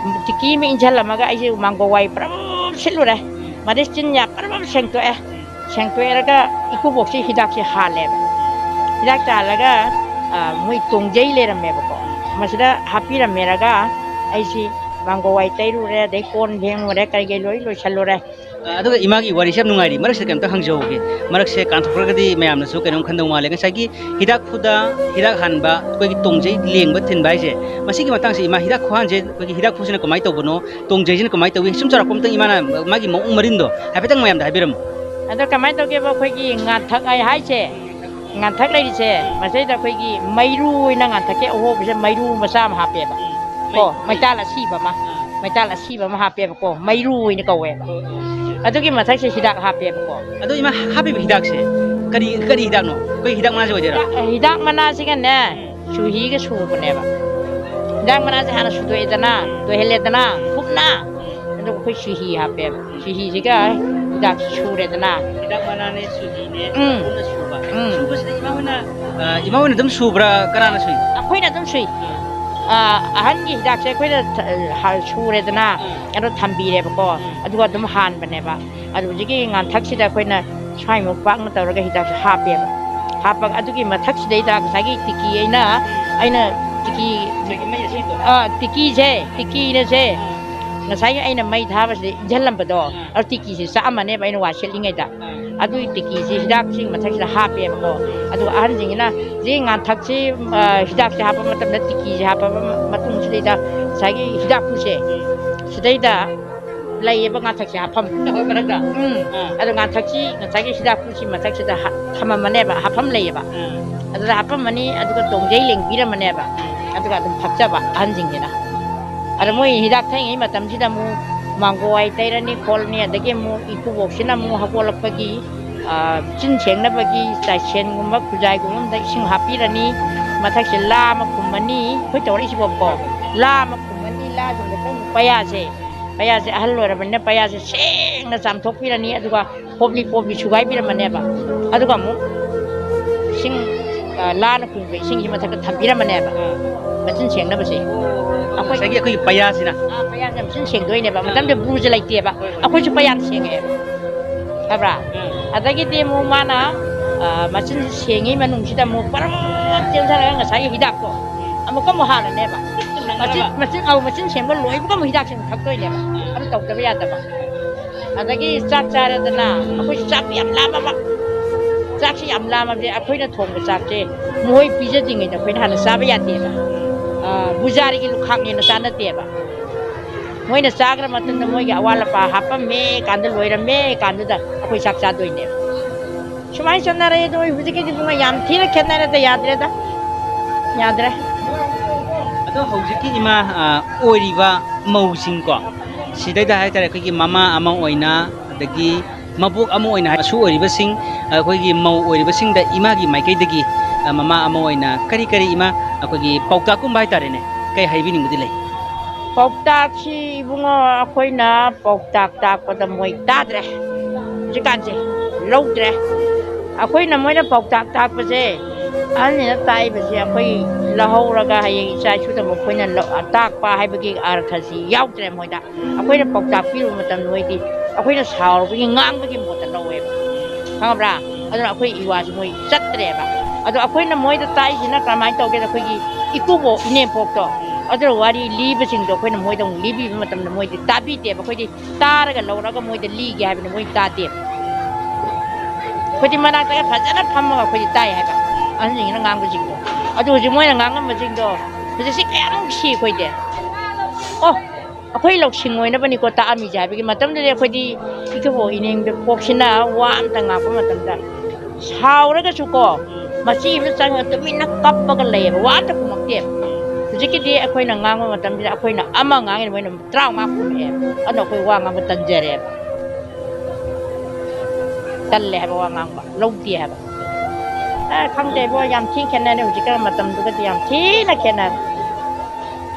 ꯇꯤꯀꯤ ꯑꯃ ꯏꯟꯁꯤꯜꯂꯝꯃꯒ ꯑꯩꯁꯦ ꯃꯥꯡꯒꯣꯋꯥꯏ ꯄꯔꯝ ꯁꯤꯠꯂꯨꯔꯦ꯫ ꯃꯗꯩ ꯆꯤꯟ ꯌꯥ ꯄꯔꯝ ꯁꯦꯡꯇꯣꯛꯑꯦ꯫ ꯁꯦꯡꯇꯣꯛꯑꯦꯔꯒ ꯏꯀꯨꯕꯣꯛꯁꯤ ꯍꯤꯗꯥꯛꯁꯦ ꯍꯥꯜꯂꯦꯕ꯫ ꯍꯤꯗꯥꯛ ꯆꯥꯜꯂꯒ, ꯑ, ꯃꯣꯏ ꯇꯣꯡꯖꯩ ꯂꯩꯔꯝꯃꯦꯕꯀꯣ꯫ ꯃꯁꯤꯗ ꯍꯥꯞꯄꯤꯔꯝꯃꯦꯔꯒ ꯑꯩꯁꯤ ꯃꯥꯡꯒꯣꯋꯥꯏ ꯇꯩꯔꯨꯔꯦ, ꯑꯗꯩ ꯀꯣꯟ ꯐꯦꯡꯉꯨꯔꯦ, ꯀꯔꯤ ꯀꯔꯤ ꯂꯣꯏ ꯂꯣꯏꯁꯜꯂꯨꯔꯦ꯫ ꯑ, ꯑꯗꯨꯒ ꯏꯃꯥꯒꯤ ꯋꯥꯔꯤꯁꯦ ꯌꯥꯝ ꯅꯨꯡꯉꯥꯏꯔꯤ꯫ ꯃꯔꯛꯁꯤꯗ ꯀꯩꯝꯇ ꯍꯪꯖꯍꯧꯒꯦ꯫ ꯃꯔꯛꯁꯦ ꯀꯥꯟꯊꯣꯛꯈ꯭ꯔꯒꯗꯤ ꯃꯌꯥꯝꯅꯁꯨ ꯀꯩꯅꯣꯝ ꯈꯟꯗꯧ ꯃꯥꯜꯂꯦ꯫ ꯉꯁꯥꯏꯒꯤ ꯍꯤꯗꯥꯛ ꯈꯨꯗ, ꯍꯤꯗꯥꯛ ꯍꯥꯟꯕ, ꯑꯩꯈꯣꯏꯒꯤ ꯇꯣꯡꯖꯩ ꯂꯦꯡꯕ ꯊꯤꯟꯕ ꯍꯥꯏꯁꯦ, ꯃꯁꯤꯒꯤ ꯃꯇꯥꯡꯁꯦ ꯏꯃꯥ, ꯍꯤꯗꯥꯛ ꯈꯨꯍꯥꯟꯁꯦ, ꯑꯩꯈꯣꯏꯒꯤ ꯍꯤꯗꯥꯛ ꯈꯨꯁꯤꯅ ꯀꯃꯥꯏꯅ ꯇꯧꯕꯅꯣ, ꯇꯣꯡꯖꯩꯁꯤꯅ ꯀꯃꯥꯏꯅ ꯇꯧꯏ, ꯁꯨꯝ ꯆꯥꯎꯔꯥꯛꯄ ꯑꯝꯇꯪ ꯏꯃꯥꯅ ꯃꯥꯒꯤ ꯃꯑꯣꯡ ꯃꯔꯤꯟꯗꯣ ꯍꯥꯏꯐꯦꯠꯇꯪ ꯃꯌꯥꯝꯗ ꯍꯥꯏꯕꯤꯔꯝꯃꯣ꯫ ꯑꯗꯣ ꯀꯃꯥꯏꯅ ꯇꯧꯒꯦꯕ, ꯑꯩꯈꯣꯏꯒꯤ ꯉꯥꯊꯛ ꯍꯥꯏ ꯍꯥꯏꯁꯦ, ꯉꯥꯟꯊꯛ ꯂꯩꯔꯤꯁꯦ, ꯃꯁꯤꯗ ꯑꯩꯈꯣꯏꯒꯤ ꯃꯩꯔꯨ ꯑꯣꯏꯅ ꯉꯥꯟꯊꯛꯀꯤ ꯑꯍꯣꯕꯁꯦ ꯃꯩꯔꯨ ꯃꯆꯥ ꯑꯃ ꯍꯥꯞꯄꯦꯕ꯫ ꯀꯣ, ꯃꯩ-, ꯃꯩ-, ꯃꯩꯇꯥꯜ ꯑꯁꯤꯕ ꯑꯃ, ꯑꯥ꯫ ꯃꯩꯇꯥꯜ ꯑꯁꯤꯕ ꯑꯃ ꯍꯥꯞꯄꯦꯕꯀꯣ, ꯃꯩꯔꯨ ꯑꯣꯏꯅ ꯀꯧꯋꯦꯕ꯫ ꯑꯣ, ꯑꯣ꯫ ꯑꯗꯨꯒꯤ ꯃꯊꯛꯁꯦ ꯍꯤꯗꯥꯛ ꯍꯥꯞꯄꯦꯕꯀꯣ꯫ ꯑꯗꯣ ꯏꯃꯥ, ꯍꯥꯞꯄꯤꯕ ꯍꯤꯗꯥꯛꯁꯦ ꯀꯔꯤ, ꯀꯔꯤ ꯍꯤꯗꯥꯛꯅꯣ? ꯑꯩꯈꯣꯏ ꯍꯤꯗꯥꯛ ꯃꯅꯥꯁꯦ ꯑꯣꯏꯗꯣꯏꯔꯥ? ꯍꯤꯗꯥꯛ, ꯍꯤꯗꯥꯛ ꯃꯅꯥꯁꯤꯒꯅꯦ, ꯎꯝ꯫ ꯆꯨꯍꯤꯒ ꯁꯨꯕꯅꯦꯕ꯫ ꯍꯤꯗꯥꯛ ꯃꯅꯥꯁꯦ ꯍꯥꯟꯅ ꯁꯨꯗꯣꯛꯑꯦꯗꯅ, ꯇꯣꯏꯍꯜꯂꯦꯗꯅ ꯀꯨꯞꯅ, ꯑꯗꯨꯒ ꯑꯩꯈꯣꯏ ꯁꯨꯍꯤ ꯍꯥꯞꯄꯦꯕ꯫ ꯁꯨꯍꯤꯁꯤꯒ ꯍꯤꯗꯥꯛꯁꯤ ꯁꯨꯔꯦꯗꯅ꯫ ꯍꯤꯗꯥꯛ ꯃꯅꯥꯅꯦ, ꯁꯨꯍꯤꯅꯦ, ꯎꯝ꯫ ꯀꯨꯞꯅ ꯁꯨꯕ꯫ ꯎꯝ꯫ ꯁꯨꯕꯁꯤꯗ ꯏꯃꯥ ꯍꯣꯏꯅ, ꯑ, ꯏꯃꯥ ꯍꯣꯏꯅ ꯑꯗꯨꯝ ꯁꯨꯕ꯭ꯔꯥ, ꯀꯅꯥꯅ ꯁꯨꯏ? ꯑꯩꯈꯣꯏꯅ ꯑꯗꯨꯝ ꯁꯨꯏ꯫ ꯑ, ꯑꯍꯟꯒꯤ ꯍꯤꯗꯥꯛꯁꯦ ꯑꯩꯈꯣꯏꯅ ꯊ-, ꯍ-, ꯁꯨꯔꯦꯗꯅ, ꯎꯝ꯫ ꯑꯗꯣ ꯊꯝꯕꯤꯔꯦꯕꯀꯣ, ꯎꯝ꯫ ꯑꯗꯨꯒ ꯑꯗꯨꯝ ꯍꯥꯟꯕꯅꯦꯕ꯫ ꯑꯗꯨ ꯍꯧꯖꯤꯛꯀꯤ ꯉꯥꯟꯊꯛꯁꯤꯗ ꯑꯩꯈꯣꯏꯅ ꯁ꯭ꯋꯥꯏꯃꯨꯛ ꯄꯥꯛꯅ ꯇꯧꯔꯒ ꯍꯤꯗꯥꯛꯁꯦ ꯍꯥꯞꯄꯦꯕ꯫ ꯍꯥꯞꯄꯒ ꯑꯗꯨꯒꯤ ꯃꯊꯛꯁꯤꯗꯩꯗ ꯉꯁꯥꯏꯒꯤ ꯇꯤꯀꯤ ꯑꯩꯅ, ꯑꯩꯅ ꯇꯤꯀꯤ, ꯉꯁꯥꯏꯒꯤ ꯃꯩ ꯑꯁꯤꯗꯣ? ꯑꯥ, ꯇꯤꯀꯤꯁꯦ, ꯇꯤꯀꯤꯅꯁꯦ, ꯑꯥ꯫ ꯉꯁꯥꯏꯒꯤ ꯑꯩꯅ ꯃꯩ ꯊꯥꯕꯁꯤꯗ ꯏꯪꯁꯤꯜꯂꯝꯕꯗꯣ, ꯑꯥ꯫ ꯑꯗꯨ ꯇꯤꯀꯤꯁꯦ ꯆꯥꯛꯑꯝꯃꯅꯦꯕ ꯑꯩꯅ ꯋꯥꯏ ꯁꯤꯠꯂꯤꯉꯩꯗ꯫ ꯑꯥ꯫ ꯑꯗꯨꯒꯤ ꯇꯤꯀꯤꯁꯦ ꯍꯤꯗꯥꯛꯁꯤꯒꯤ ꯃꯊꯛꯁꯤꯗ ꯍꯥꯞꯄꯦꯕꯀꯣ꯫ ꯑꯗꯨꯒ ꯑꯍꯟꯁꯤꯡꯁꯤꯅ ꯁꯤ ꯉꯥꯟꯊꯛꯁꯤ, ꯑꯥ, ꯍꯤꯗꯥꯛꯁꯦ ꯍꯥꯞꯄ ꯃꯇꯝꯗ ꯇꯤꯀꯤꯁꯦ ꯍꯥꯞꯄ ꯃꯇꯨꯡꯁꯤꯗꯩꯗ ꯉꯁꯥꯏꯒꯤ ꯍꯤꯗꯥꯛ ꯈꯨꯁꯦ ꯁꯤꯗꯩꯗ ꯂꯩꯌꯦꯕ ꯉꯥꯟꯊꯛꯁꯦ ꯍꯥꯞꯐꯝ꯫ ꯍꯣꯏ, ꯃꯊꯛꯇ? ꯎꯝ꯫ ꯑꯥ꯫ ꯑꯗꯣ ꯉꯥꯟꯊꯛꯁꯤ ꯉꯁꯥꯏꯒꯤ ꯍꯤꯗꯥꯛ ꯈꯨꯁꯤ ꯃꯊꯛꯁꯤꯗ ꯍꯥ-, ꯊꯝꯃꯝꯃꯅꯦꯕ, ꯍꯥꯞꯐꯝ ꯂꯩꯌꯦꯕ꯫ ꯑꯥ꯫ ꯑꯗꯨꯗ ꯍꯥꯞꯄꯝꯃꯅꯤ, ꯑꯗꯨꯒ ꯇꯣꯡꯖꯩ ꯂꯦꯡꯕꯤꯔꯝꯃꯅꯦꯕ꯫ ꯑꯗꯨꯒ ꯑꯗꯨꯝ ꯊꯛꯆꯕ ꯑꯍꯟꯁꯤꯡꯁꯤꯅ꯫ ꯑꯗ ꯃꯣꯏ ꯍꯤꯗꯥꯛ ꯊꯛꯏꯉꯩ ꯃꯇꯝꯁꯤꯗ ꯑꯃꯨꯛ ꯃꯥꯡꯒꯣꯏ ꯇꯩꯔꯅꯤ ꯈꯣꯠꯂꯅꯤ, ꯑꯗꯒꯤ ꯑꯃꯨꯛ ꯏꯀꯨꯕꯣꯛꯁꯤꯅ ꯑꯃꯨꯛ ꯍꯧꯒꯠꯂꯛꯄꯒꯤ, ꯑ, ꯆꯤꯟ ꯁꯦꯡꯅꯕꯒꯤ ꯆꯥꯏꯁꯦꯟꯒꯨꯝꯕ ꯈꯨꯖꯥꯏꯒꯨꯝꯕ ꯑꯃꯗ ꯏꯁꯤꯡ ꯍꯥꯞꯄꯤꯔꯅꯤ, ꯃꯊꯛꯁꯦ ꯂꯥ ꯑꯃ ꯈꯨꯝꯃꯅꯤ, ꯑꯩꯈꯣꯏ ꯇꯧꯔꯛꯏꯁꯤꯕꯣꯀꯣ, ꯂꯥ ꯑꯃ ꯈꯨꯝꯃꯅꯤ, ꯂꯥꯁꯤꯡꯗ ꯄꯌꯥꯁꯦ, ꯄꯌꯥꯁꯦ ꯑꯍꯜ ꯑꯣꯏꯔꯕꯅꯤꯅ ꯄꯌꯥꯁꯦ ꯁꯦꯡꯅ ꯆꯥꯝꯊꯣꯛꯄꯤꯔꯅꯤ, ꯑꯗꯨꯒ ꯍꯣꯕꯂꯤ ꯍꯣꯕꯂꯤ ꯁꯨꯒꯥꯏꯕꯤꯔꯝꯃꯅꯦꯕ꯫ ꯑꯗꯨꯒ ꯑꯃꯨꯛ ꯏꯁꯤꯡ, ꯑ, ꯂꯥꯅ ꯈꯨꯝꯕ ꯏꯁꯤꯡꯁꯤ ꯃꯊꯛꯇ ꯊꯝꯕꯤꯔꯝꯃꯅꯦꯕ, ꯃꯆꯤꯟ ꯁꯦꯡꯅꯕꯁꯦ꯫ ꯑꯩꯈꯣꯏ ꯉꯁꯥꯏꯒꯤ ꯑꯩꯈꯣꯏꯒꯤ ꯄꯌꯥꯁꯤꯅ? ꯑꯥ, ꯄꯌꯥꯁꯤꯅ ꯃꯆꯤꯟ ꯁꯦꯡꯗꯣꯏꯅꯦꯕ꯫ ꯃꯇꯝꯗ ꯕ꯭ꯔꯨꯁꯦ ꯂꯩꯇꯦꯕ꯫ ꯍꯣꯏ, ꯍꯣꯏ꯫ ꯑꯩꯈꯣꯏꯁꯨ ꯄꯌꯥꯅ ꯁꯦꯡꯉꯛꯑꯦꯕ꯫ ꯈꯪꯕ꯭ꯔꯥ? ꯎꯝ꯫ ꯑꯗꯒꯤꯗꯤ ꯑꯃꯨꯛ ꯃꯥꯅ, ꯑ, ꯃꯆꯤꯟꯁꯤ ꯁꯦꯡꯉꯤ ꯃꯅꯨꯡꯁꯤꯗ ꯑꯃꯨꯛ ꯄꯔꯞ ꯆꯦꯟꯊꯔꯒ ꯉꯁꯥꯏꯒꯤ ꯍꯤꯗꯥꯛꯇꯣ ꯑꯃꯨꯛꯀ ꯑꯃꯨꯛ ꯍꯥꯜꯂꯅꯦꯕ꯫ ꯃꯆꯤꯟ, ꯃꯆꯤꯟ, ꯑꯧ, ꯃꯆꯤꯟ ꯁꯦꯡꯕ ꯂꯣꯏꯕꯒ ꯑꯃꯨꯛ ꯍꯤꯗꯥꯛꯁꯦ ꯑꯃꯨꯛ ꯊꯛꯇꯣꯏꯅꯦꯕ꯫ ꯑꯗꯨ ꯇꯧꯗꯕ ꯌꯥꯗꯕ꯫ ꯑꯗꯒꯤ ꯆꯥꯛ ꯆꯥꯔꯦꯗꯅ, ꯑꯩꯈꯣꯏꯁꯨ ꯆꯥꯛ ꯌꯥꯝ ꯂꯥꯝꯃꯕ꯫ ꯆꯥꯛꯁꯤ ꯌꯥꯝ ꯂꯥꯝꯃꯕꯗꯤ ꯑꯩꯈꯣꯏꯅ ꯊꯣꯡꯕ ꯆꯥꯛꯁꯦ ꯃꯈꯣꯏ ꯄꯤꯖꯗ꯭ꯔꯤꯉꯩꯗ ꯑꯩꯈꯣꯏꯅ ꯍꯥꯟꯅ ꯆꯥꯕ ꯌꯥꯗꯦꯕ꯫ ꯑ, ꯕꯨꯖꯥꯔꯤꯒꯤ ꯂꯨꯈꯥꯛꯅꯦꯅ ꯆꯥꯅꯗꯦꯕ꯫ ꯃꯣꯏꯅ ꯆꯥꯈ꯭ꯔ ꯃꯇꯨꯡꯗ ꯃꯣꯏꯒꯤ ꯑꯋꯥꯠ ꯑꯄꯥ ꯍꯥꯞꯄꯝꯃꯦ ꯀꯥꯟꯗ, ꯂꯣꯏꯔꯝꯃꯦ ꯀꯥꯟꯗꯨꯗ ꯑꯩꯈꯣꯏ ꯆꯥꯛ ꯆꯥꯗꯣꯏꯅꯦꯕ꯫ ꯁꯨꯃꯥꯏꯅ ꯆꯠꯅꯔꯦ꯫ ꯑꯗꯣ ꯍꯧꯖꯤꯛꯀꯤꯗꯤ ꯏꯕꯨꯡꯉꯣ ꯌꯥꯝ ꯊꯤꯅ ꯈꯦꯠꯅꯔꯦꯗ, ꯌꯥꯗ꯭ꯔꯦꯗ, ꯌꯥꯗ꯭ꯔꯦ꯫ ꯑꯗꯣ ꯍꯧꯖꯤꯛꯀꯤ ꯏꯃꯥ, ꯑ, ꯑꯣꯏꯔꯤꯕ ꯃꯧꯁꯤꯡꯀꯣ, ꯁꯤꯗꯩꯗ ꯍꯥꯏꯇꯥꯔꯦ, ꯑꯩꯈꯣꯏꯒꯤ ꯃꯃꯥ ꯑꯃ ꯑꯣꯏꯅ, ꯑꯗꯒꯤ ꯃꯕꯣꯛ ꯑꯃ ꯑꯣꯏꯅ, ꯃꯁꯨ ꯑꯣꯏꯔꯤꯕꯁꯤꯡ, ꯑꯩꯈꯣꯏꯒꯤ ꯃꯧ ꯑꯣꯏꯔꯤꯕꯁꯤꯡꯗ ꯏꯃꯥꯒꯤ ꯃꯥꯏꯀꯩꯗꯒꯤ, ꯑ, ꯃꯃꯥ ꯑꯃ ꯑꯣꯏꯅ ꯀꯔꯤ ꯀꯔꯤ ꯏꯃꯥ, ꯑꯩꯈꯣꯏꯒꯤ ꯄꯥꯎꯇꯥꯛꯀꯨꯝꯕ ꯍꯥꯏꯇꯥꯔꯦꯅꯦ, ꯀꯩ ꯍꯥꯏꯕꯤꯅꯤꯡꯕꯗꯤ ꯂꯩ? ꯄꯥꯎꯇꯥꯛꯁꯤ ꯏꯕꯨꯡꯉꯣ, ꯑꯩꯈꯣꯏꯅ ꯄꯥꯎꯇꯥꯛ ꯇꯥꯛꯄꯗ ꯃꯣꯏ ꯇꯥꯗ꯭ꯔꯦ, ꯍꯧꯖꯤꯛꯀꯥꯟꯁꯦ ꯂꯧꯗ꯭ꯔꯦ꯫ ꯑꯩꯈꯣꯏꯅ ꯃꯣꯏꯅ ꯄꯥꯎꯇꯥꯛ ꯇꯥꯛꯄꯁꯦ, ꯑꯍꯟꯁꯤꯅ ꯇꯥꯛꯏꯕꯁꯦ ꯑꯩꯈꯣꯏ ꯂꯧꯍꯧꯔꯒ ꯍꯌꯦꯡ ꯏꯆꯥ ꯏꯁꯨꯗ ꯑꯃꯨꯛ ꯑꯩꯈꯣꯏꯅ ꯂꯧ-, ꯇꯥꯛꯄ ꯍꯥꯏꯕꯒꯤ ꯑꯔꯊꯁꯤ ꯌꯥꯎꯗ꯭ꯔꯦ ꯃꯣꯏꯗ꯫ ꯑꯩꯈꯣꯏꯅ ꯄꯥꯎꯇꯥꯛ ꯄꯤꯔꯨꯕ ꯃꯇꯝꯗ ꯃꯣꯏꯗꯤ ꯑꯩꯈꯣꯏꯅ ꯁꯥꯎꯔꯨꯕꯒꯤ, ꯉꯥꯡꯕꯒꯤ ꯃꯍꯨꯠꯇ ꯂꯧꯋꯦꯕ, ꯈꯪꯉꯕ꯭ꯔꯥ? ꯑꯗꯨꯅ ꯑꯩꯈꯣꯏ ꯏꯋꯥꯁꯤ ꯃꯣꯏ ꯆꯠꯇ꯭ꯔꯦꯕ꯫ ꯑꯗꯣ ꯑꯩꯈꯣꯏꯅ ꯃꯣꯏꯗ ꯇꯥꯛꯏꯁꯤꯅ ꯀꯔꯝꯍꯥꯏꯅ ꯇꯧꯒꯦꯗ, ꯑꯩꯈꯣꯏꯒꯤ ꯏꯀꯨꯕꯣꯛ ꯏꯅꯦꯝꯄꯣꯛꯇꯣ, ꯑꯗꯨꯅ ꯋꯥꯔꯤ ꯂꯤꯕꯁꯤꯡꯗꯣ ꯑꯩꯈꯣꯏꯅ ꯃꯣꯏꯗ ꯑꯃꯨꯛ ꯂꯤꯕꯤꯕ ꯃꯇꯝꯗ ꯃꯣꯏꯗꯤ ꯇꯥꯕꯤꯗꯦꯕ꯫ ꯑꯩꯈꯣꯏꯗꯤ ꯇꯥꯔꯒ ꯂꯧꯔꯒ ꯃꯣꯏꯗ ꯂꯤꯒꯦ ꯍꯥꯏꯕꯅꯤ, ꯃꯣꯏ ꯇꯥꯗꯦꯕ꯫ ꯑꯩꯈꯣꯏꯗꯤ ꯃꯅꯥꯛꯇꯒ ꯐꯖꯅ ꯐꯝꯃꯒ ꯑꯩꯈꯣꯏꯗꯤ ꯇꯥꯏ ꯍꯥꯏꯕ, ꯑꯍꯟꯁꯤꯡꯁꯤꯅ ꯉꯥꯡꯕꯁꯤꯡꯗꯣ꯫ ꯑꯗꯨ ꯍꯧꯖꯤꯛ ꯃꯣꯏꯅ ꯉꯥꯡꯉꯝꯕꯁꯤꯡꯗꯣ ꯍꯧꯖꯤꯛꯁꯤ ꯀꯌꯥꯃꯨꯛ ꯁꯤ ꯑꯩꯈꯣꯏꯗꯤ꯫ ꯑꯣ, ꯑꯩꯈꯣꯏ ꯂꯧꯁꯤꯡ ꯑꯣꯏꯅꯕꯅꯤꯀꯣ ꯇꯥꯛꯑꯝꯃꯤꯁꯦ ꯍꯥꯏꯕꯒꯤ ꯃꯇꯝꯗꯨꯗꯤ ꯑꯩꯈꯣꯏꯗꯤ ꯏꯊꯨꯕꯣꯛ ꯏꯅꯦꯝꯗ ꯀꯣꯛꯁꯤꯅ ꯋꯥ ꯑꯝꯇ ꯉꯥꯡꯕ ꯃꯇꯝꯗ ꯁꯥꯎꯔꯒꯁꯨꯀꯣ, ꯃꯆꯤ ꯑꯃ ꯆꯪꯉꯒ ꯇꯨꯃꯤꯟꯅ ꯀꯞꯄꯒ ꯂꯩꯌꯦꯕ, ꯋꯥ ꯑꯝꯇ ꯈꯨꯝꯃꯛꯇꯦꯕ꯫ ꯍꯧꯖꯤꯛꯀꯤꯗꯤ ꯑꯩꯈꯣꯏꯅ ꯉꯥꯡꯕ ꯃꯇꯝꯁꯤꯗ ꯑꯩꯈꯣꯏꯅ ꯑꯃ ꯉꯥꯡꯉꯤꯅ ꯃꯣꯏꯅ ꯇꯔꯥꯃꯉꯥ ꯈꯨꯝꯃꯛꯑꯦꯕ꯫ ꯑꯗꯨꯅ ꯑꯩꯈꯣꯏ ꯋꯥ ꯉꯥꯡꯕ ꯇꯟꯖꯔꯦꯕ꯫ ꯇꯜꯂꯦ ꯍꯥꯏꯕ, ꯋꯥ ꯉꯥꯡꯕ ꯂꯧꯗꯦ ꯍꯥꯏꯕ꯫ ꯑꯦ, ꯈꯪꯗꯦ ꯏꯕꯣ, ꯌꯥꯝ ꯊꯤ ꯈꯦꯠꯅꯔꯦ ꯍꯧꯖꯤꯛꯀ ꯃꯇꯝꯗꯨꯒꯗꯤ, ꯌꯥꯝ ꯊꯤꯅ ꯈꯦꯠꯅꯔꯦ꯫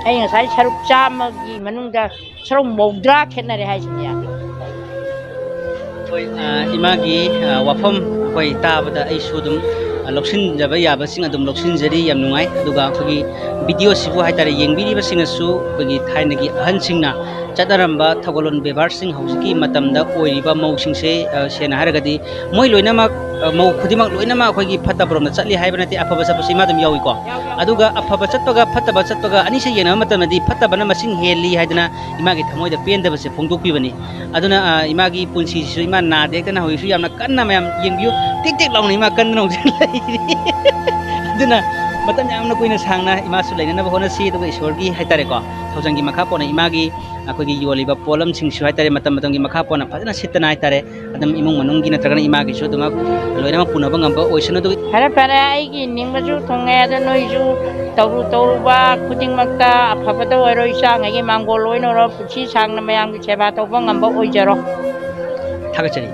ꯑꯩ ꯉꯁꯥꯏ ꯁꯔꯨꯛ ꯆꯥꯝꯃꯒꯤ ꯃꯅꯨꯡꯗ ꯁꯔꯨꯛ ꯃꯧꯗ꯭ꯔꯥ ꯈꯦꯠꯅꯔꯦ ꯍꯥꯏꯁꯤꯅꯦ꯫ ꯑꯩꯈꯣꯏ, ꯑ, ꯏꯃꯥꯒꯤ, ꯑ, ꯋꯥꯐꯝ ꯑꯩꯈꯣꯏ ꯇꯥꯕꯗ ꯑꯩꯁꯨ ꯑꯗꯨꯝ, ꯑ, ꯂꯧꯁꯤꯟꯖꯕ ꯌꯥꯕꯁꯤꯡ ꯑꯗꯨꯝ ꯂꯧꯁꯤꯟꯖꯔꯤ꯫ ꯌꯥꯝ ꯅꯨꯡꯉꯥꯏ꯫ ꯑꯗꯨꯒ ꯑꯩꯈꯣꯏꯒꯤ ꯚꯤꯗꯤꯑꯣꯁꯤꯕꯨ ꯍꯥꯏꯇꯥꯔꯦ, ꯌꯦꯡꯕꯤꯔꯤꯕꯁꯤꯡꯅꯁꯨ ꯑꯩꯈꯣꯏꯒꯤ ꯊꯥꯏꯅꯒꯤ ꯑꯍꯟꯁꯤꯡꯅ ꯆꯠꯅꯔꯝꯕ ꯊꯧꯒꯜꯂꯣꯟ ꯕꯦꯕꯥꯔꯁꯤꯡ ꯍꯧꯖꯤꯛꯀꯤ ꯃꯇꯝꯗ ꯑꯣꯏꯔꯤꯕ ꯃꯧꯁꯤꯡꯁꯦ, ꯑ, ꯁꯦꯡꯅ ꯍꯥꯏꯔꯒꯗꯤ ꯃꯣꯏ ꯂꯣꯏꯅꯃꯛ, ꯑ, ꯃꯧ ꯈꯨꯗꯤꯡꯃꯛ ꯂꯣꯏꯅꯃꯛ ꯑꯩꯈꯣꯏꯒꯤ ꯐꯠꯇꯕꯔꯣꯝꯗ ꯆꯠꯂꯤ ꯍꯥꯏꯕ ꯅꯠꯇꯦ, ꯑꯐꯕ ꯆꯠꯄꯁꯨ ꯏꯃꯥ ꯑꯗꯨꯝ ꯌꯥꯎꯏꯀꯣ꯫ ꯑꯗꯨꯒ ꯑꯐꯕ ꯆꯠꯄꯒ ꯐꯠꯇꯕ ꯆꯠꯄꯒ ꯑꯅꯤꯁꯦ ꯌꯦꯡꯅꯕ ꯃꯇꯝꯗꯗꯤ ꯐꯠꯇꯕꯅ ꯃꯁꯤꯡ ꯍꯦꯜꯂꯤ ꯍꯥꯏꯗꯅ ꯏꯃꯥꯒꯤ ꯊꯃꯣꯏꯗ ꯄꯦꯟꯗꯕꯁꯦ ꯐꯣꯡꯗꯣꯛꯄꯤꯕꯅꯤ꯫ ꯑꯗꯨꯅ, ꯑ, ꯏꯃꯥꯒꯤ ꯄꯨꯟꯁꯤꯁꯤꯁꯨ ꯏꯃꯥ ꯅꯥꯗ ꯌꯦꯛꯇꯅ ꯍꯧꯖꯤꯛꯁꯨ ꯌꯥꯝꯅ ꯀꯟꯅ ꯃꯌꯥꯝ ꯌꯦꯡꯕꯤꯌꯨ, ꯇꯦꯛ ꯇꯦꯛ ꯂꯥꯎꯅ ꯏꯃꯥ ꯀꯟꯗꯅ ꯍꯧꯖꯤꯛ ꯂꯩꯔꯤ꯫ ꯑꯗꯨꯅ ꯃꯇꯝ ꯌꯥꯝꯅ ꯀꯨꯏꯅ ꯁꯥꯡꯅ ꯏꯃꯥꯁꯨ ꯂꯩꯅꯅꯕ ꯍꯣꯠꯅꯁꯤ꯫ ꯑꯗꯨꯒ ꯏꯁꯣꯔꯒꯤ ꯍꯥꯏꯇꯥꯔꯦꯀꯣ, ꯊꯧꯖꯥꯜꯒꯤ ꯃꯈꯥ ꯄꯣꯟꯅ ꯏꯃꯥꯒꯤ ꯑꯩꯈꯣꯏꯒꯤ ꯌꯣꯜꯂꯤꯕ ꯄꯣꯠꯂꯝꯁꯤꯡꯁꯨ ꯍꯥꯏꯇꯥꯔꯦ, ꯃꯇꯝ ꯃꯇꯝꯒꯤ ꯃꯈꯥ ꯄꯣꯟꯅ ꯐꯖꯅ ꯁꯤꯠꯇꯅ ꯍꯥꯏꯇꯥꯔꯦ, ꯑꯗꯨꯝ ꯏꯃꯨꯡ ꯃꯅꯨꯡꯒꯤ ꯅꯠꯇ꯭ꯔꯒꯅ ꯏꯃꯥꯒꯤꯁꯨ ꯑꯗꯨꯃꯛ ꯂꯣꯏꯅꯃꯛ ꯄꯨꯅꯕ ꯉꯝꯕ ꯑꯣꯏꯁꯅꯨ꯫ ꯑꯗꯨꯒ ꯐꯔꯦ, ꯐꯔꯦ, ꯑꯩꯒꯤ ꯅꯤꯡꯕꯁꯨ ꯊꯨꯡꯉꯦ꯫ ꯑꯗꯣ ꯅꯣꯏꯁꯨ ꯇꯧꯔꯨ ꯇꯧꯔꯨꯕ ꯈꯨꯗꯤꯡꯃꯛꯇ ꯑꯐꯕꯇ ꯑꯣꯏꯔꯣ, ꯏꯆꯥꯉꯩꯒꯤ ꯃꯥꯡꯒꯣꯜ ꯑꯣꯏꯅꯔꯣ, ꯄꯨꯟꯁꯤ ꯁꯥꯡꯅ ꯃꯌꯥꯝꯒꯤ ꯁꯦꯕꯥ ꯇꯧꯕ ꯉꯝꯕ ꯑꯣꯏꯖꯔꯣ꯫ ꯊꯥꯒꯠꯆꯔꯤ꯫